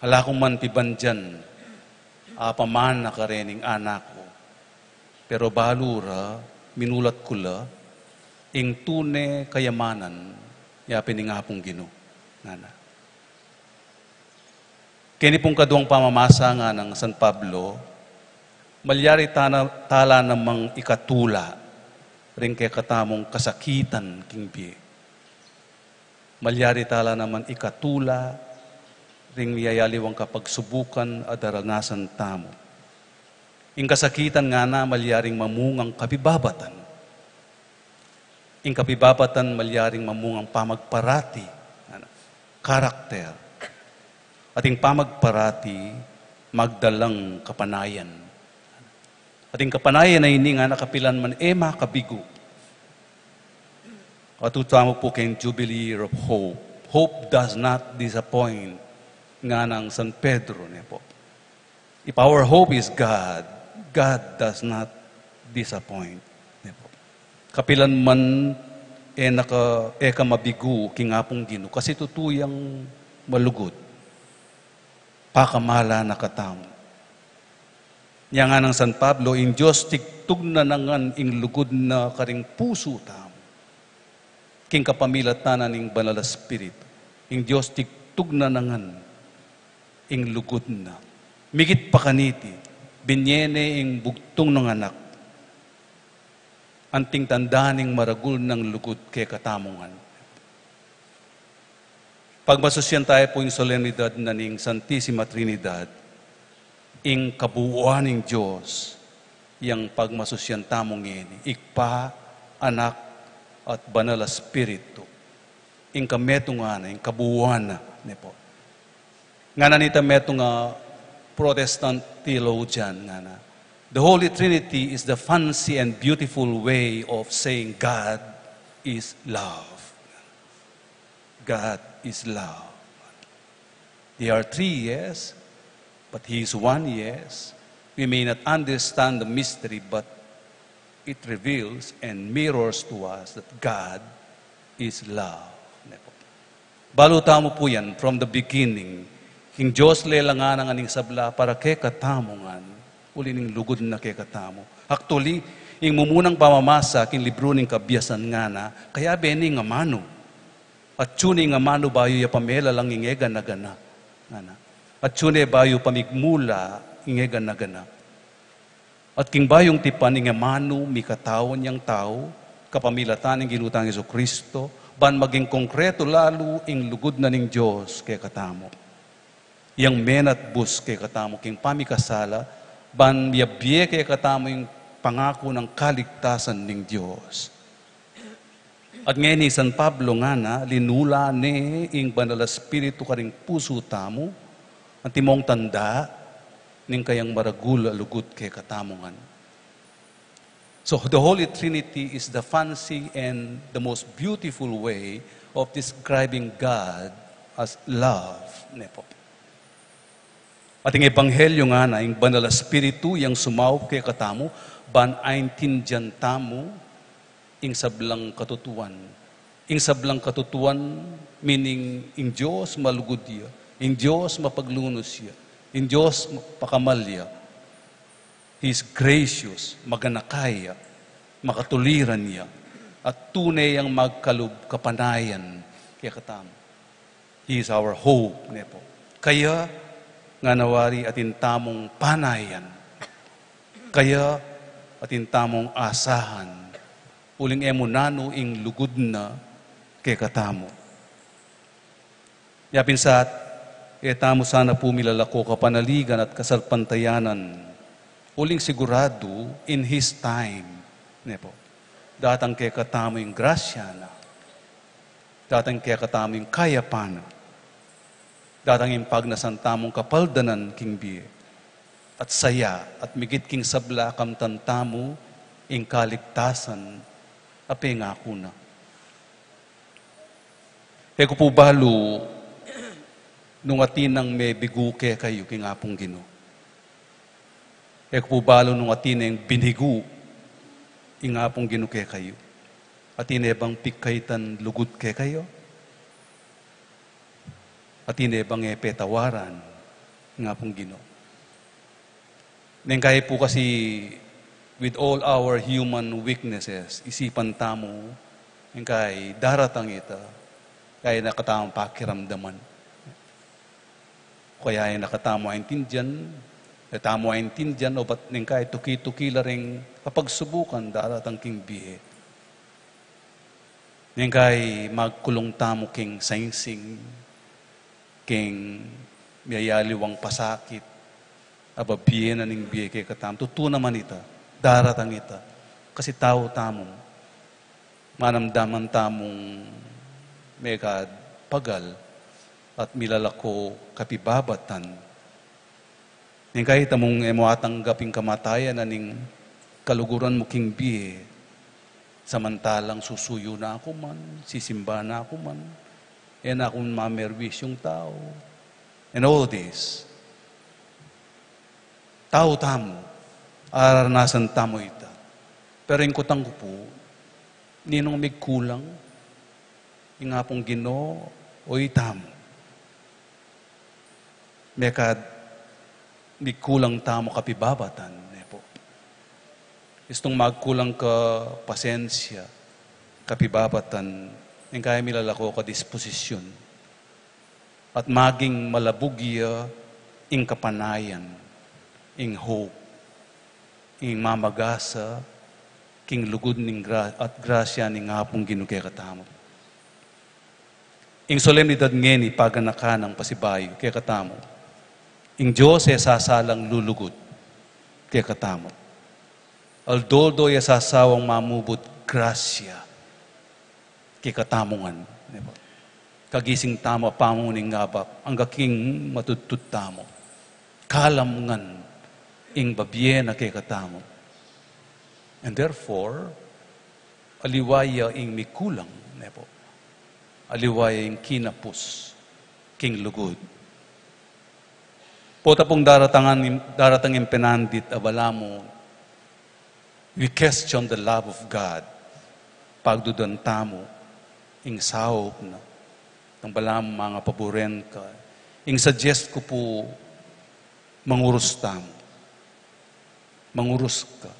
Ala ku man pibandian, apamana karening anak ku. Pero balu ra, minulat ku la, ing tune kayamanan, yapin ing Apung Ginu, ngana. Keni pung kaduang pamamasa nganang San Pablo, malyari tana, tala namang ikatula ring kekatamung kasakitan king bie. Malyari tala naman ikatula ring miyayaliwang kapagsubukan a daranasan tamu. Ing kasakitan ngana malyaring mamungang kapibabatan. Ing kapibabatan malyaring mamungang pamagparati, ngana, karakter. At ing pamagparati magdalang kapanayan. At ing kapanayan a ini ngana kapilan man e makabigu. Katutuwa mu pu keng Jubilee Year of Hope. Hope does not disappoint, ngana nang San Pedro, ne po. If our hope is God, God does not disappoint. Ne po. Kapilan man e na ka, e ka mabigu king Apung Ginu, kasi tutu yang malugud. Pakamala na katamu. Nya ngana nang San Pablo, ing Dios tigtugna na ngan ing lugud na karing pusu tamu. King kapamilatan na ning Banal a Espiritu, ing Dios tigtugna na ngan ing lugud na. Migit pa kaniti, binye ne ing bugtung nang Anak, anting tanda ning maragul nang lugud kekatamu ngan. Pagmasusyan tamu pu ing solemnidad na ning Santisima Trinidad, ing kabuuan ning Dios, yang pagmasusyan tamu ngeni, Ibpa, Anak, at Banal a Espiritu. Ing kametungan na, ing kabuuan na, ne po. Ngana nita metung a Protestant theologian, ngana, "The Holy Trinity is the fancy and beautiful way of saying God is love." God is love. There are three, yes, but He is one, yes. We may not understand the mystery, but it reveals and mirrors to us that God is love. Balu tamu pu yan, from the beginning, ing Dios lelang na ngan ing sabla para kekatamu ngan, uli ning lugud na kekatamu. Actually, ing mumunang pamamasa king libru ning Kabiasan ngana, kayabe ne ing amanu. Atyu ne ing amanu bayu ya pamelalang ing e gana-gana. Ngana. Atyu ne bayu pamigmula ing e gana-gana. At king bayung tipan ing amanu mikatawan yang tau, kapamilatan ning Ginu tang Jesucristo, ban maging konkretu lalu ing lugud na ning Dios kekatamu. Yang menatbus kekatamu king pamikasala, ban miyabie kekatamu ing pangaku nang kaligtasan ning Dios. At ngeni San Pablo ngana, linula ne ing Banal a Espiritu karing pusu tamu, antimong tanda ning kayang maragul a lugud kekatamu ngan. So, the Holy Trinity is the fancy and the most beautiful way of describing God as love, ne po. At ing Ebanghelyo ngana, ing Banal a Espiritu yang sumaup kekatamu, ban aintindian tamu ing sablang katutuan. Ing sablang katutuan, meaning ing Dios malugud ya, ing Dios mapaglunus ya, ing Dios pakamal ya. He is gracious, maganaka ya, makatuliran ya, at tune yang magkalub kapanayan kekatamu. He is our hope, ne po. Kaya, ngana wari atin tamung panayan. Kaya, atin tamung asahan. Uling e mu nanu ing lugud na kekatamu. Yapin sat, e tamu sana pu milalako kapanaligan at kasalpantayanan. Uling siguradu, in His time, ne po. Datang kekatamu ing grasya na. Datang kekatamu ing kayapan na. Datang ing pagnasan tamung kapaldanan king bie. At saya, at migit king sabla kamtan tamu ing kaligtasan a pengaku na. E ku pu balu nung atin nang mebigu kekayu king Apung Ginu. E ku pu balu nung atin nang binigu ing Apung Ginu kekayu. Atin ne bang pikaitan lugud kekayu? Atin ne bang e petawaran ing Apung Ginu? Neng kai pu kasi, with all our human weaknesses, isipan tamu, neng kai daratang ita, kai na katamung pakiramdaman. Kaya e na katamu aintindian, e tamu aintindian, obat neng kai tuki-tuki la ring kapagsubukan daratang king bie. Neng kai magkulung tamu king saingsing, king miyayaliwang pasakit, Ababie na ning bie kekatamu. Tutu naman ita, daratang ita. Kasi tau tamu. Manamdaman tamung mekad pagal at milalako kapibabatan. Ning kahit amung e mu atanggap ing kamatayan na ning kaluguran mu king bie, samantalang susuyu na aku man, sisimba na aku man, e na aku mamerwis yung tau. And all this, tau tamu, aranasan tamu ita. Pero ing kutang ku pu, ninung migkulang ing Apung Ginu o itamu? Mekad migkulang tamu kapibabatan, ne pu. Istung magkulang ka pasensya, kapibabatan, ing kaya milalako ka disposisyun. At maging malabug ya ing kapanayan, ing hope, ing mamagasa king lugud ning gra-, at grasya ning Apung Ginu kekatamu. Ing solemnidad ngeni paganakan nang pasibayu kekatamu. Ing Dios e sasalang lulugud kekatamu. Aldo-aldo e sasawang mamubut grasya kekatamu ngan, ne pu. Kagising tamu, apamu ning abak, angga king matudtud tamu. Kalam ngan ing babie na kekatamu. And therefore, aliwa ya ing mikulang, ne pu. Aliwa ya ing kinapus king lugud. Pota pung daratangan, daratang ing penandit a balamu, we question the love of God. Pagdudan tamu ing saup na, nang balamu mangapaburen ka. Ing suggest ku pu, mangurus tamu. Mangurus ka.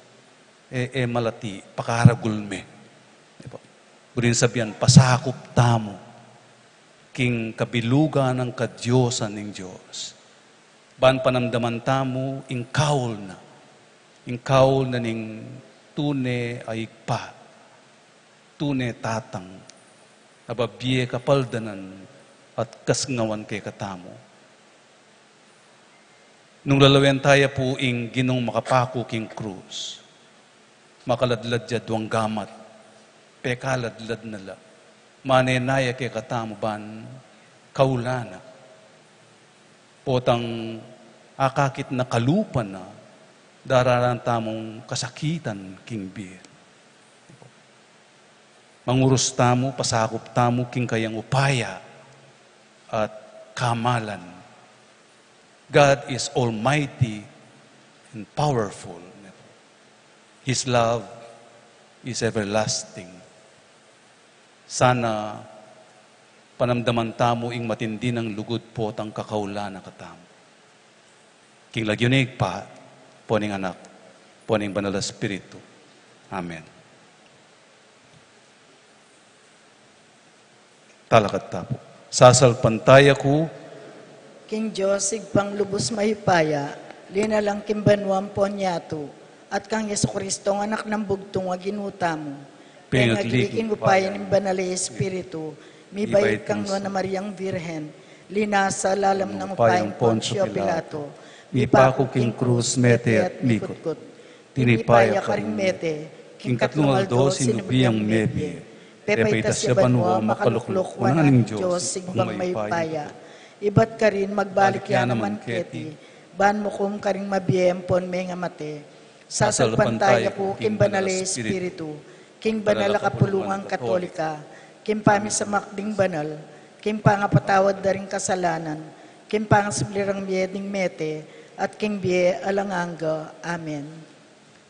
E, e malati, pakaragul me. Di ba? Buring sabian, pasakup tamu king kabilugan nang kadiosan ning Dios. Ban panamdaman tamu ing kaul na. Ing kaul na ning tune a Ibpa, tune Tatang, a babie kapaldanan at kasngawan kekatamu. Nung lalawen taya pu ing Ginung makapaku king krus, makaladlad ya duang gamat, pekaladlad na la, manenaya kekatamu ban kaulana. Potang akakit na kalupa na, dararan tamung kasakitan king bie. Mangurus tamu, pasakup tamu king kayang upaya at kamalan. God is almighty and powerful. His love is everlasting. Sana panamdaman tamu ing matindi nang lugud potang kakaulana katamu. King lagyu ning Ibpa, ampo ning Anak, ampo ning Banal a Espiritu. Amen. Talakad ta pu. Sasalpantaya ku king Dios, Ibpang lubus mayupaya, linalang king banua ampon yatu, at kang Jesucristo, Anak nang bugtung a Ginu tamu, pengagli king upaya ning Banal a Espiritu, mibait kang nuan a Mariang Virgen, linasa lalam nang upaya nang Poncio Pilato, mipaku king krus, mete at mikutkut. Tinipa ya karing mete, king katlung aldo sinubi yang mebie. Pepaitas ya banua, makalukluk wanan ning Dios, Ibpang mayupaya. Ibat karin magbalik ya naman keti, ban mukum karing mabie ampon mengamate. Sasalpantaya ku king Banal a Espiritu, king banal a kapulungan Katolika, king pamisamak ding banal, king pangapatawad da ring kasalanan, king pangasubli rang mie ding mete, at king bie alang angga. Amen.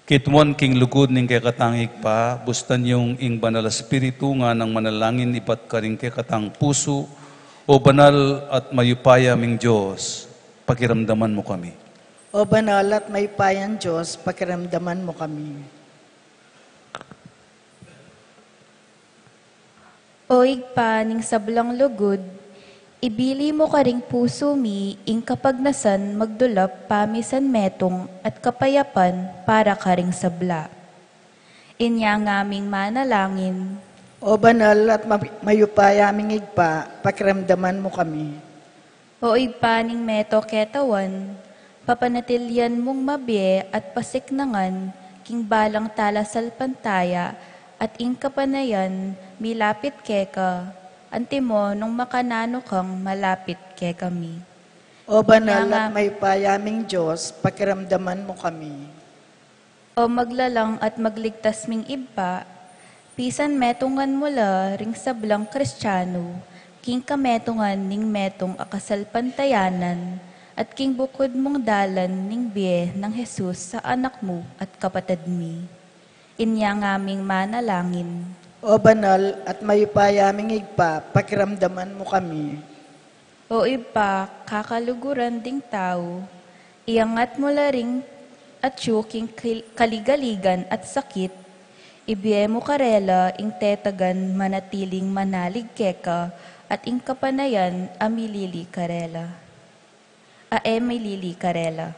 Kitmuan king lugud ning kekatang Ibpa, bustan yung ing Banal a Espiritu nganang manalangin ibat karing kekatang pusu. O banal at mayupaya ming Dios, pakiramdaman mu kami. O banal at mayupayang Dios, pakiramdaman mu kami. O Ibpa ning sablang lugud, ibili mu karing pusu mi ing kapagnasan magdulap pamisan metung at kapayapan para karing sabla. Inya ngaming manalangin. O banal at ma-, mayupaya ming Ibpa, pakiramdaman mu kami. O Ibpa ning meto ketawan, Papanatilian mung mabie at pasiknangan king balang talasalpantaya, at ing kapanayan milapit keka, antimo nung makananu kang malapit kekami. O banal Inya nga at mayupaya ming Dios, pakiramdaman mu kami. O maglalang at magligtas ming Ibpa, pisan metungan mu la ring sablang Kristianu king kametungan ning metung a kasalpantayanan, at king bukud mung dalan ning bie nang Jesus a Anak mu at kapatad mi. Inya ngaming manalangin. O banal at mayupaya ming Ibpa, pakiramdaman mu kami. O Ibpa, kakaluguran ding tau, iangat mu la ring atyu king kil-, kaligaligan at sakit, ibie mu karela ing tetagan manatiling manalig keka, at ing kapanayan a milili karela. A e milili karela.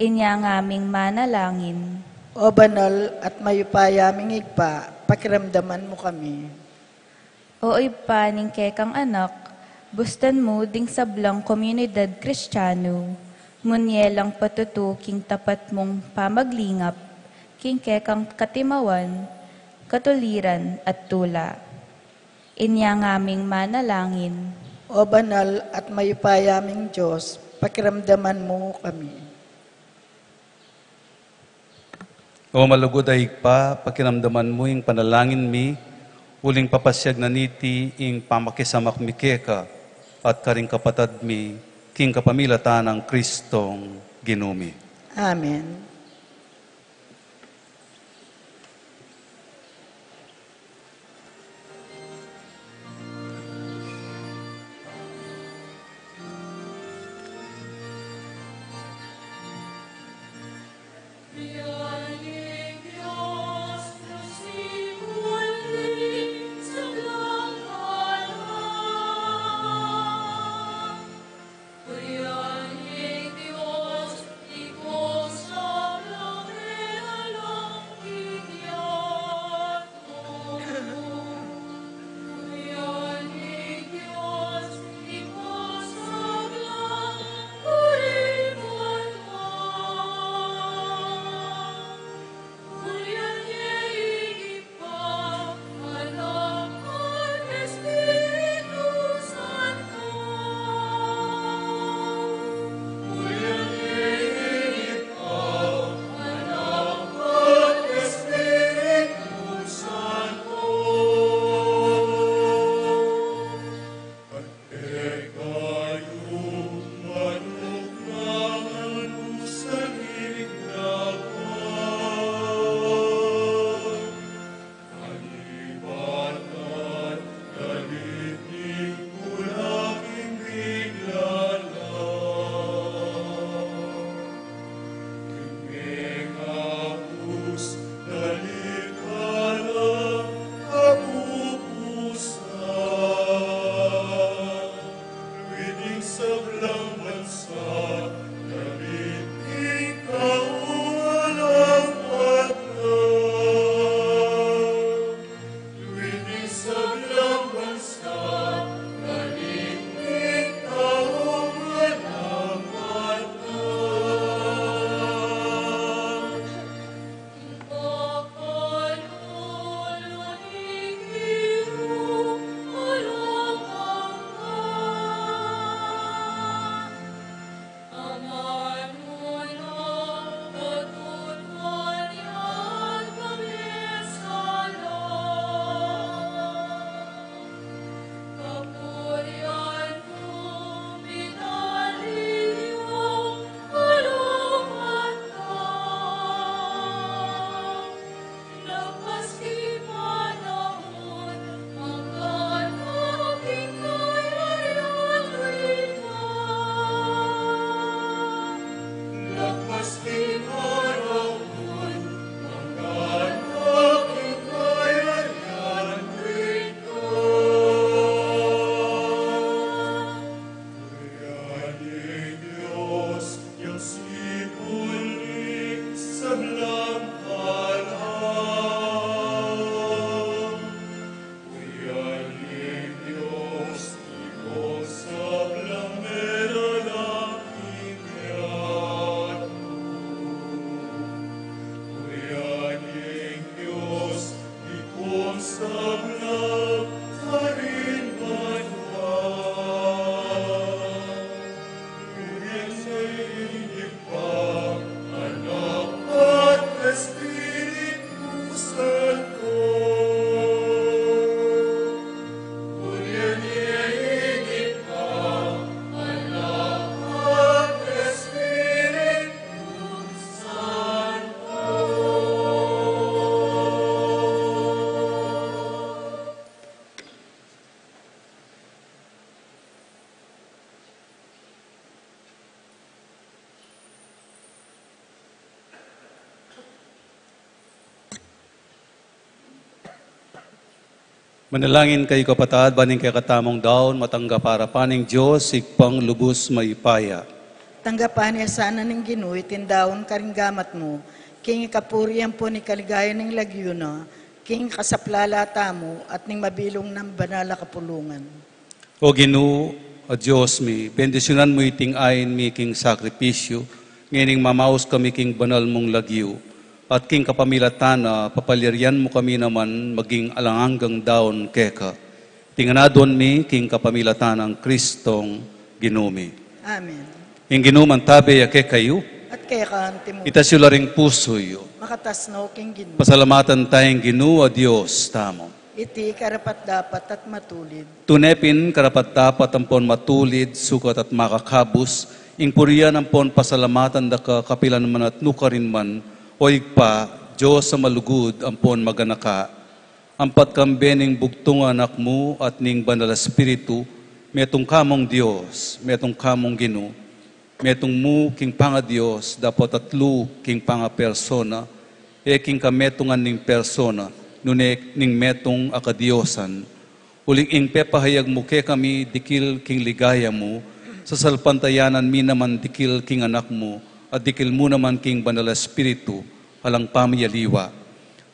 Inya ngaming manalangin. O banal at mayupaya ming Ibpa, pakiramdaman mu kami. O Ibpa ning kekang Anak, bustan mu ding sablang komunidad Kristianu, munye lang patutu king tapat mung pamaglingap, king kekang katimawan, katuliran at tula. Inya ngaming manalangin. O banal at mayupaya ming Dios, pakiramdaman mu kami. O malugud a Ibpa, pakiramdaman mu ing panalangin mi, uling papasiag na niti ing pamakisamak mi keka at karing kapatad mi, king kapamilatan nang Kristong Ginu mi. Amen. Manalangin kayu, kapatad, ban ing kekatamung daun matanggap arapan ning Dios Ibpang lubus mayupaya. Tanggapan na sana ning Ginu iting daun karing gamat mu, king ikapuri ampon ikaligaya ning lagyu na, king kasaplalan tamu at ning mabilug nang banal a kapulungan. O Ginu, a Dios mi, bendisyunan mu iting ain mi king sakripisyu, ngening mamaus kami king banal mung lagyu, at king kapamilatan na, papalyarian mu kami naman maging alang anggang daun keka. Iti ngan aduan mi king kapamilatan nang Kristong Ginu mi. Amen. Ing Ginu mantabe ya kekayu. At keka naman. Itas yu la ring pusu yu. Makatas no king Ginu. Pasalamatan taya ing Ginu a Dios tamu. Iti karapat-dapat at matulid. Tune pin karapat-dapat ampon matulid, sukat at makakabus, ing purian ampon pasalamatan da ka kapilan man at nukarin man, O Ibpa, Dios a malugud ampon maganaka. Ampat kambe ning bugtung a Anak mu at ning Banal a Espiritu, metung ka mung Dios, metung ka mung Ginu, metung mu king pangaDios, dapot atlu king pangapersona, e king kametungan ning persona, nune ning metung a kadiosan. Uling ing pepahayag mu kekami dikil king ligaya mu, sasalpantayanan mi naman dikil king Anak mu, at dikil mu naman king Banal a Espiritu, alang pamiyaliwa.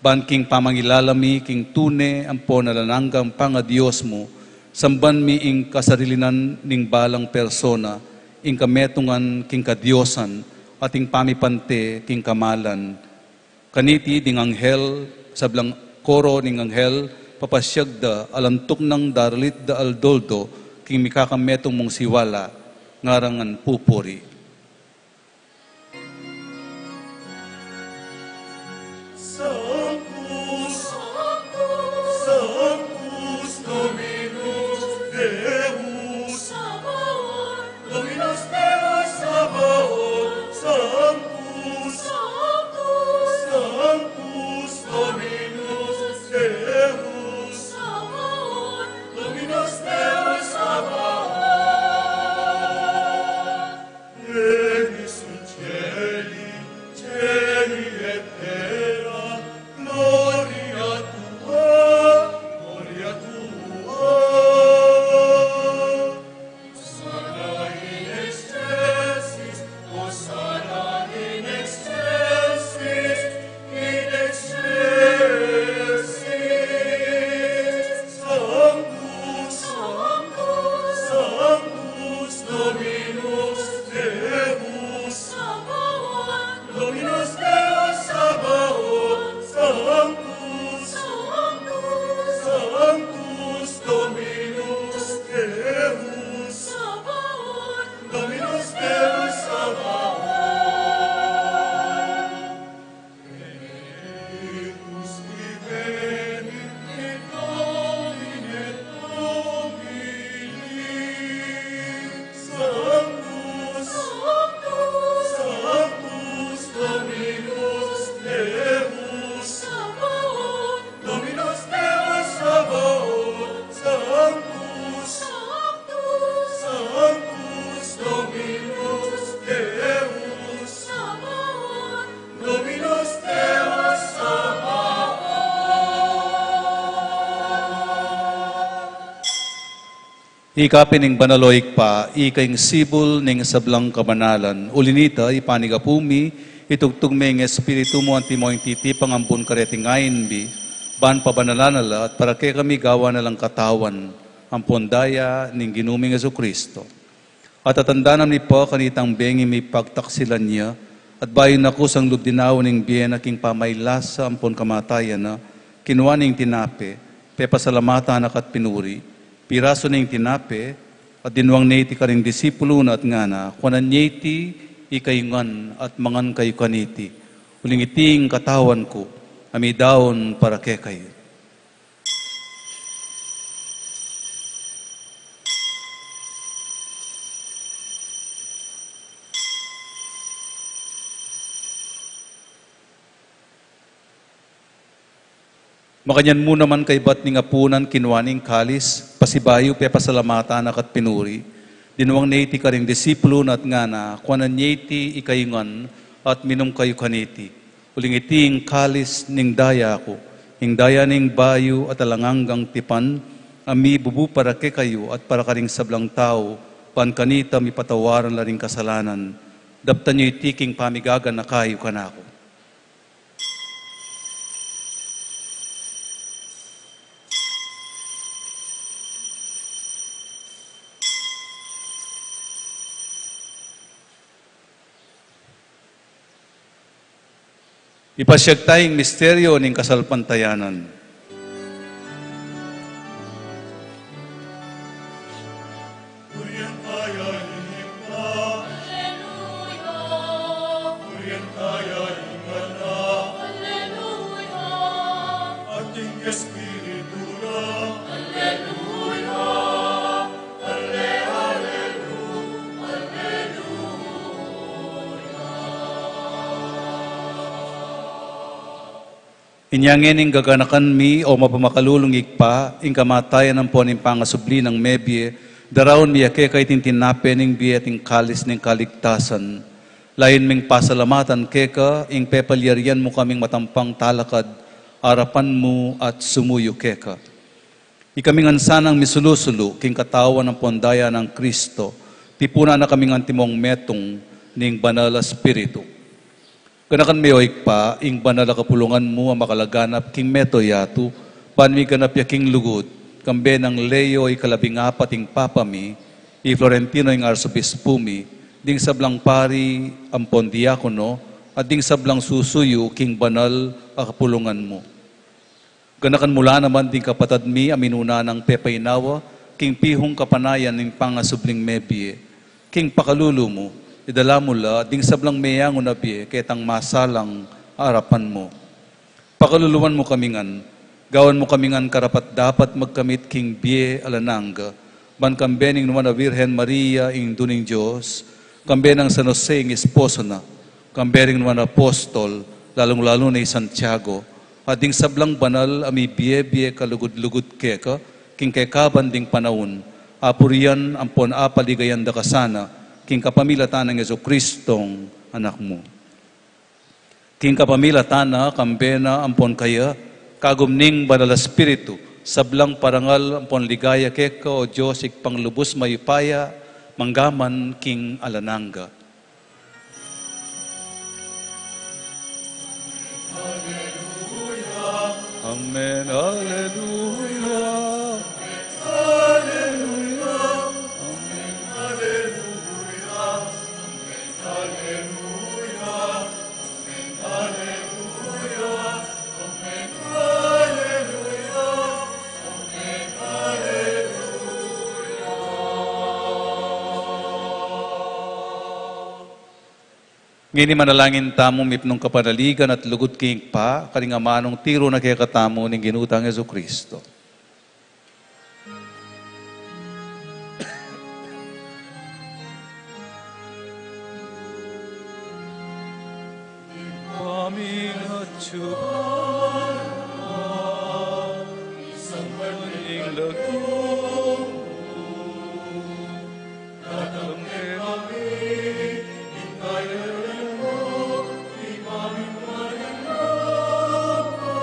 Ban king pamangilala mi king tune ampon alang anggang pangaDios mu, samban mi ing kasarilinan ning balang persona, ing kametungan king kadiosan, at ing pamipante king kamalan. Kaniti ding anghel, sablang koro ning anghel, papasyag da, alang tuknang daralit da aldo-aldo, king mikakametung mung siwala, ngaran ngan pupuri. Sanctus, Sanctus Dominus Deus Sabaoth, Dominus Deus Sabaoth, Sanctus, Sanctus Dominus Deus Sabaoth, Dominus Deus Sabaoth. Pleni sunt caeli, caeli et terra gloria tua, gloria tua. Hosanna in excelsis, Hosanna in excelsis, in excelsis. Sanctus, Sanctus, Sanctus Dominus Deus Sabaoth, Dominus Deus Sabaoth, Sanctus, Sanctus, Sanctus Dominus Deus Sabaoth, Dominus Deus Sabaoth. Benedictus qui venit in nomine Domini. Sanctus, Sanctus, Sanctus Dominus Deus Sabaoth, Dominus Deus Sabaoth, Sanctus, Sanctus, Sanctus Dominus Deus Sabaoth, Dominus Deus Sabaoth. Ika pin ing banal, o Ibpa, ika ing sibul ning sablang kabanalan. Uli na nita, ipanyawad mu mi, itubud mu ing Espiritu mu antimo ing titipang ambun kareting ain mi, ban pabanalan na la at para kekami gawan na lang katawan ampon daya ning Ginu ming Jesucristo. At atandanan mi pa kanitang bengi mi pagtaksilan ya, at bayu na kusang lub dinaun ning bie na king pamailasa ampon kamatayan na, kinua ne ing tinape, pepasalamatan na ka at pinuri, pirasu ne ing tinape, at dinwang ne iti karing disipulu na at ngana, Kuanan ye iti ikayu ngan at mangan kayu kaniti, uling iti ing katawan ku, a midaun para kekayu. Makanyan mu naman kaybat ning apunan kinua ne ing kalis, pasibayu pepasalamatan na ka at pinuri, dinwang ne iti karing disipulu na at ngana, Kuanan ye iti ikayu ngan at minum kayu kaniti, uling iti ing kalis ning daya ku, Ing daya ning bayu at alang anggang tipan, a mibubu para kekayu at para karing sablang tau, ban kanita mipatawaran la ring kasalanan. Daptan yu iti king pamigaganaka yu kanaku. Ipasiag taya ing misteryo ning kasalpantayanan. Purian taya ing Ibpa. Alleluia. Purian taya ing Anak. Alleluia. At ing Espiritu na. Alleluia. Alle-, alleluia. Alleluia. Inya ngeni, gaganakan mi, o mapamakalulung Ibpa, ing kamatayan ampon ing pangasubli nang mebie, daraun mi ya keka iting tinape ning bie at ing kalis ning kaligtasan. Layun ming pasalamatan keka ing pepalyarian mu kaming matampang talakad arapan mu at sumuyu keka. Ikami ngan sanang misulu-sulu king katawan ampon daya nang Kristo, tipunan na kaming antimong metung ning Banal a Espiritu. Ganakan me, o Ibpa, ing banal a kapulungan mu a makalaganap king mabilug a yatu, ban miganap ya king lugud, kambe nang Leo ikalabing apat ing Papa mi, i Florentino ing Arsobispu mi, ding sablang pari ampon diakono, at ding sablang susuyu king banal a kapulungan mu. Ganakan mu la naman ding kapatad mi a minuna nang pepainawa king pihung kapanayan ning pangasubling mebie. King pakalulu mu, idala mu la ding sablang meyangu na bie ketang masalang arapan mu. Pakaluluan mu kami ngan, gawan mu kami ngan karapat-dapat magkamit king bie alang angga, ban kambe ning Nuan a Virgen Maria, Indu ning Dios, kambe nang San Jose ing esposo na, kambe ring nuan a apostol, lalung-lalu na i Santiago, at ding sablang banal a mibie-bie kalugud-lugud keka, king kekaban ding panaun, apurian ampon apaligayan da ka sana, king kapamilatan nang Jesucristong Anak mu. King kapamilatan na, kambe na, ampon kaya, kagum ning Banal a Espiritu, sablang parangal ampon ligaya keka, o Dios, Ibpang lubus mayupaya, mangga man king alang angga. Amen. Alleluia. Ngeni manalangin tamu mipnung kapanaligan at lugud king Ibpa, karing amanung tiru na kekatamu ning Ginu tang Jesucristo. Ibpa mi, atsu ka banua, misamban ing lagyu mu, datang kekami ing kayarian mu, mipamintuan ing lub mu,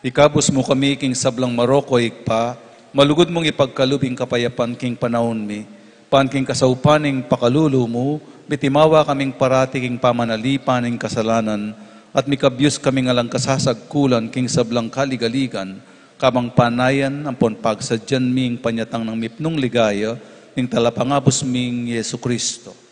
Ikabus mu kami king sablang marok, o Ibpa, malugud mung ipagkalub ing kapayapan king panaun mi, ban king kasaupan ning pakalulu mu, mitimawa kaming parati king pamanalipan ning kasalanan, at mikabyus kaming alang kasasagkulan king sablang kaligaligan, kabang panayan ampon pagsadyan mi ing panyatang nang mipnung ligaya ning Talapangabus ming Jesucristo.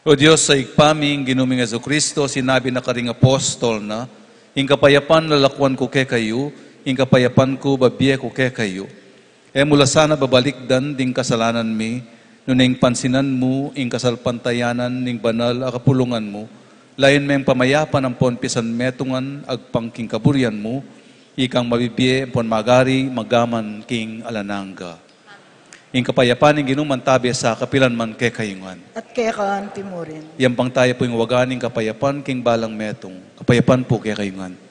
O Dios a Ibpa mi, ing Ginu ming Jesucristo, sinabi na karing apostol na, "Ing kapayapan lalakuan ku kekayu, ing kapayapan ku babie ku kekayu." E mu la sana babalikdan ding kasalanan mi, nune ing pansinan mu ing kasalpantayanan ning banal a kapulungan mu, layun meng pamayapan ampon pisanmetungan agpang king kaburian mu, ikang mabibie ampon magari, magaman king alang angga. Ing kapayapan ning Ginu mantabe sa kapilan man kekayu ngan. At keka anti mu rin. Yampang taya pu ing waga ning kapayapan king balang metung. Kapayapan pu kekayu ngan.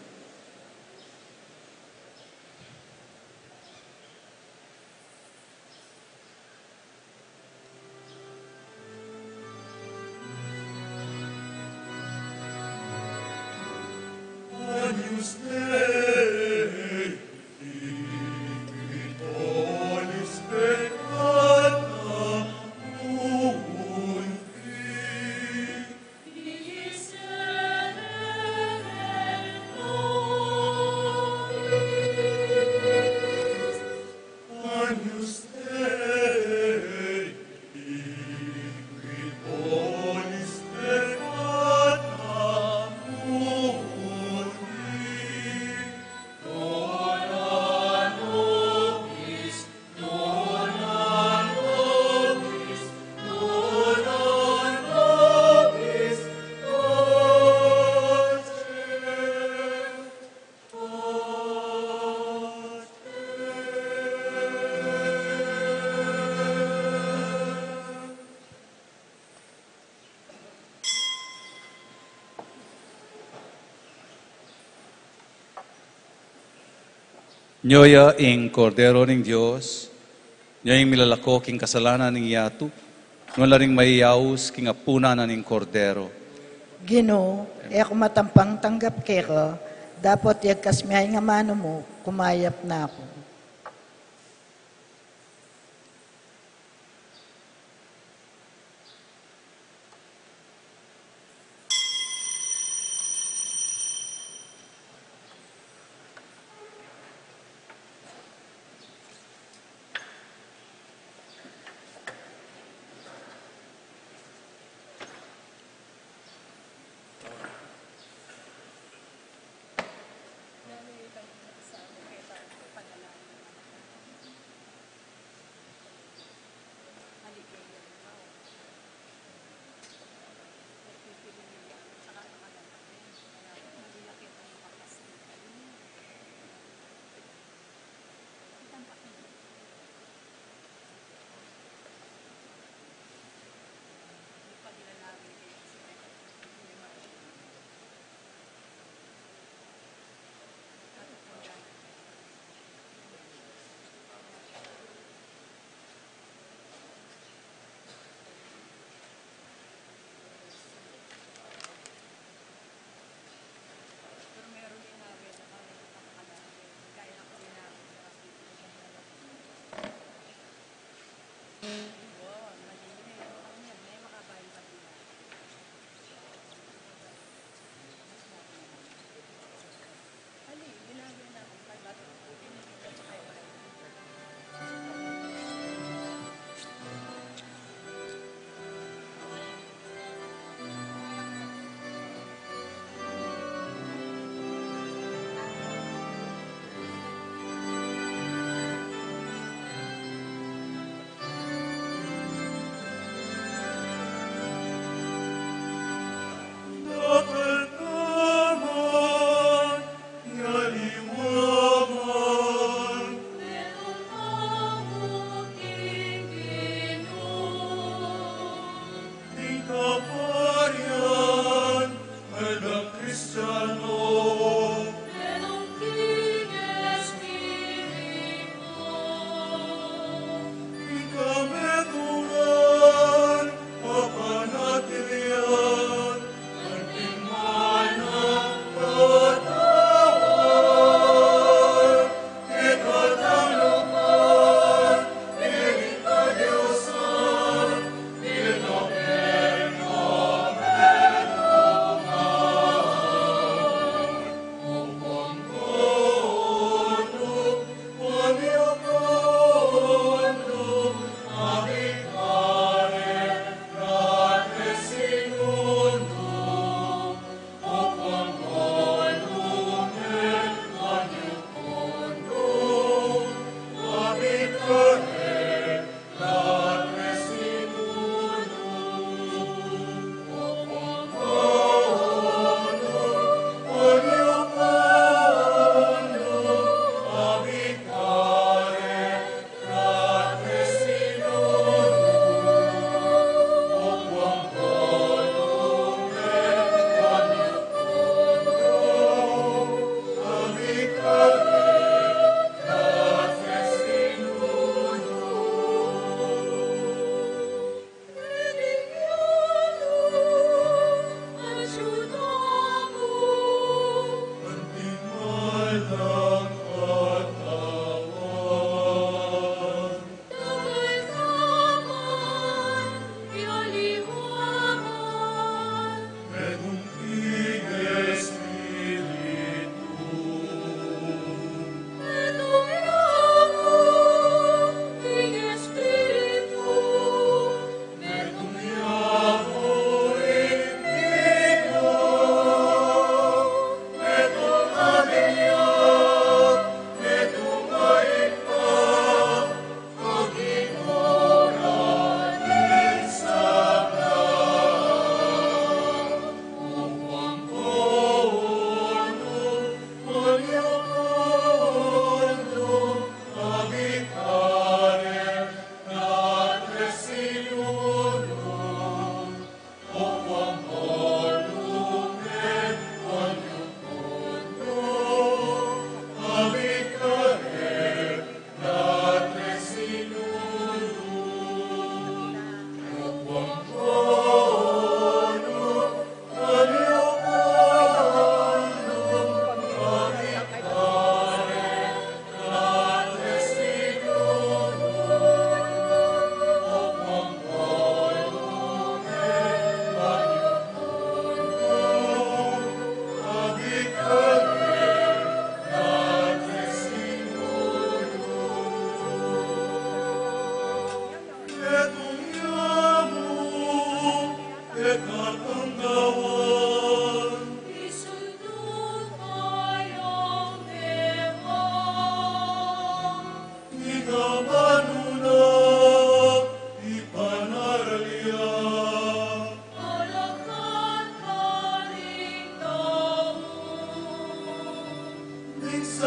Nyo ya ing Kordero ning Dios, nyo ing milalako king kasalanan ning yatu, nyo la ring mayayaus king apunan na ning Kordero. Ginu, e ku matampang tanggap keka, dapot yagkas me ing amanu mu, kumayap na ku.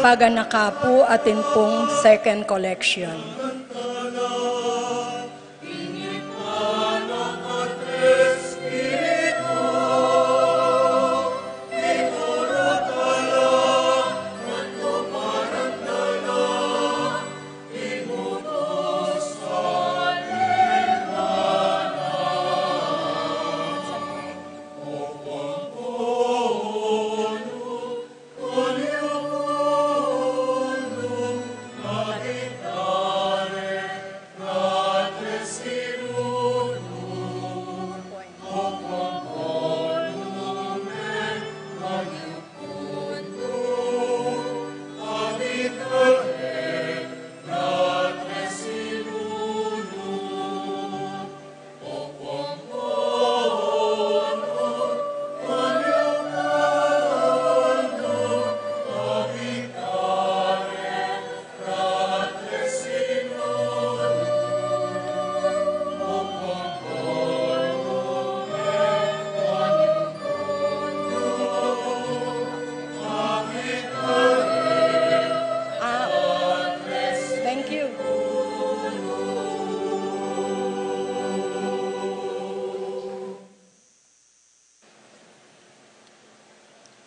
Paganaka pu, atin pung second collection.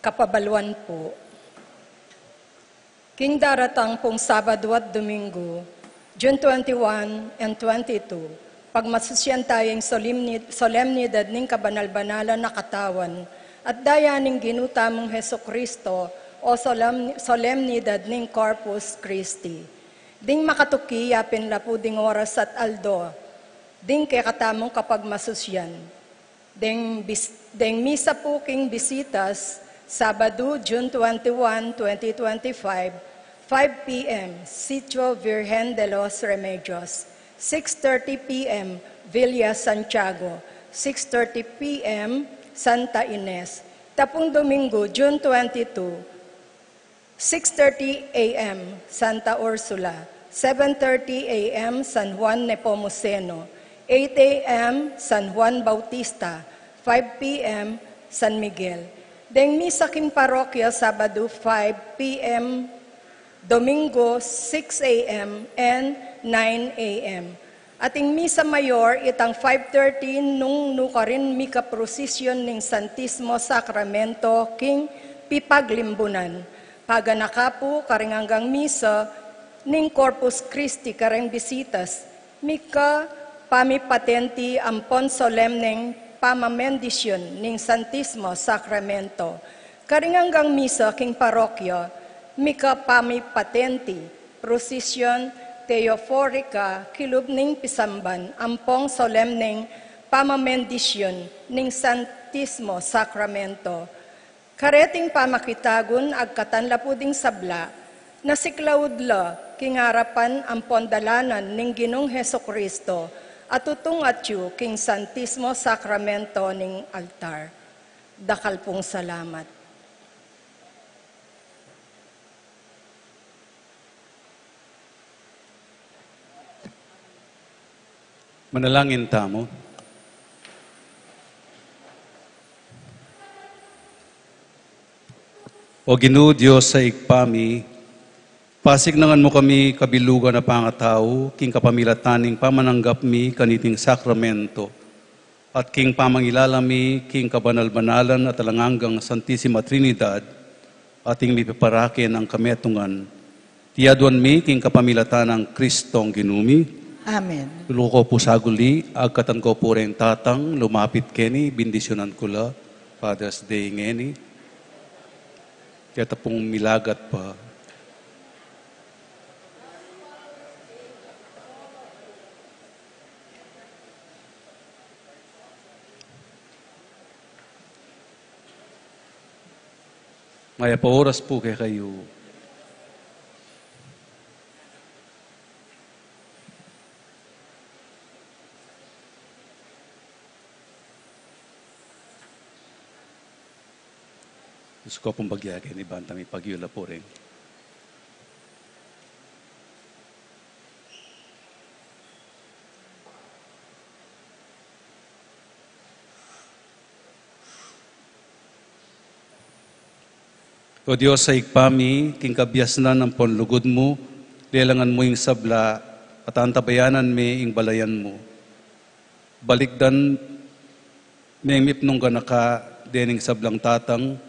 Kapabaluan pu. King daratang pung Sabadu at Domingo, June twenty-one and twenty-two, pagmasusyan taya ing solemni-, solemnidad ning kabanal-banalan a katawan at daya ning Ginu tamung Jesucristo o solem-, solemnidad ning Corpus Christi. Ding makatuki yapin la pu ding oras at aldo ding kekatamung kapagmasusyan. Deng bis-, deng misa pu king bisitas, Sabadu, June twenty-one, twenty twenty-five, five P M, Sitio Virgen de los Remedios, six thirty P M, Villa Santiago, six thirty P M, Santa Ines. Tapung Domingo, June twenty-two, six thirty A M, Santa Ursula, seven thirty A M, San Juan Nepomuceno, eight A M, San Juan Bautista, five P M, San Miguel. Deng misa king parokya, Sabadu, five P M, Domingo, six A M and nine A M. At ing misa mayor itang five thirty nung nukarin mika-prosesyon ning Santismo Sakramento king pipaglimbunan. Paganaka pu karing anggang misa ning Corpus Christi kareng bisitas, mika pamipatenti ampon solemneng pamamendisyon ning Santismo Sakramento. Karing anggang misa king parokya, mika pamipatenti, prosesyon teoforica kilub ning pisamban ampong solemneng pamamendisyon ning Santismo Sakramento. Kareting pamakitagun agkatan la pu ding sabla, na siklaud la king arapan ampon dalanan ning Ginung Jesucristo, a tutung atyu king Santismo Sakramento ning altar. Dakal pung salamat. Manalangin tamu. O Ginu, Dios a Ibpa mi, pasiknangan mu kami kabilugan a pangatau king kapamilatan ning pamananggap mi kaniting sakramento at king pamangilala mi king kabanal-banalan at alang anggang Santisima Trinidad, at ing mipiparake nang kametungan. Iti aduan mi king kapamilatan nang Kristong Ginu mi. Amen. Luluku ku pu saguli, agkatan ku pu reng tatang lumapit keni, bindisyunan ku la. Father's Day ngeni. Keta pung milagat pa. Mayap a oras pu kekayu. Diyos ko pong bagyake ni banta mi pagyula pu rin. O Dios a Ibpa mi, king kabiasnan ampon lugud mu, lelangan mu ing sabla, at antabayanan me ing balayan mu. Balikdan me ing mipnung ganaka dening sablang tatang,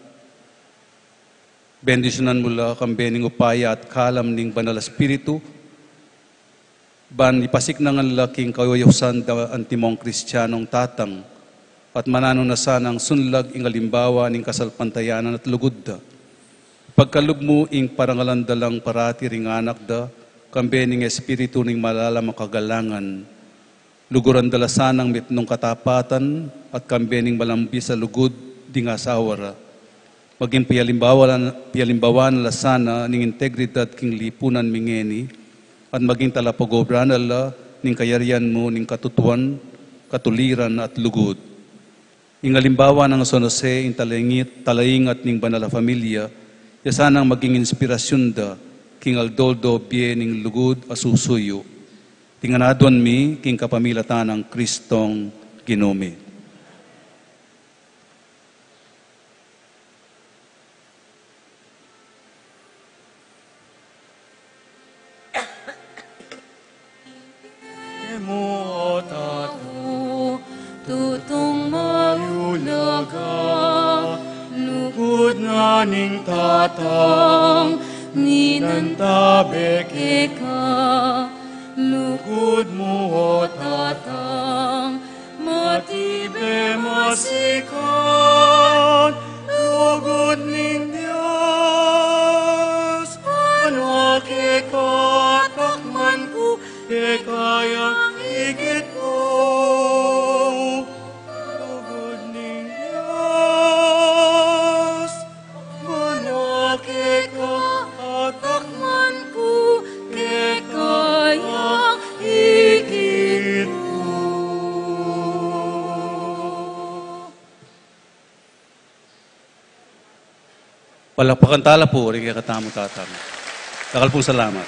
bendisyunan mu la kambe ning upaya at kalam ning Banal a Espiritu, ban ipasiknangan la king kayoyosan da antimong Kristianong tatang, at mananu na sanang sunlag ing alimbawa ning kasalpantayanan at lugud da. Pagkalub mu ing parangalan da lang parati ring anak da, kambe ning espiritu ning malalam a kagalangan. Luguran da la sanang mipnung katapatan at kambe ning malambis a lugud ding asawa ra. Maging pialimbawa la, pialimbawa na la sana ning integridad king lipunan mi ngeni, at maging talapagobra na la ning kayarian mu ning katutuan, katuliran at lugud. Ing alimbawa nang San Jose, ing talaingit, talaingat ning banal a familia, ya sanang maging inspirasyun da king aldo-aldo bie ning lugud a susuyu. Iti ngan aduan mi king kapamilatan nang Kristong Ginu mi. Emu o Tatu, tutung maulaga, lugud na Tatang, minantabe keka, lugud mu, o Tatang, matibe masikan, lugud ning Dios, banua keka, takman ku, keka yang ikit ku, lugud ning Dios, banua keka, takman ku, keka yang ikit ku. Palakpakan tala pu ring kekatamung Tatang. Dakal pung salamat.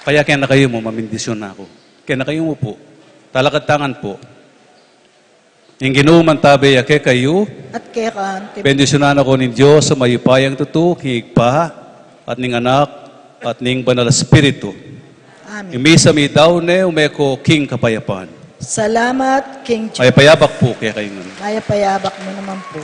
Kaya keng kayu mu, mamindisyon na ku. Keng kayu mu pu. Talakad tangan pu. Ing Ginu mantabe ya kekayu. At keka naman. Bendisyunan na kayu ning Dios a mayupayang tutu, king Ibpa, at ning Anak, at ning Banal a Espiritu. Amen. Ing misa meyari ne, ume ko king kapayapan. Salamat king Dios. Mayap a yabak pu kekayu ngan. Mayap a yabak mu naman pu.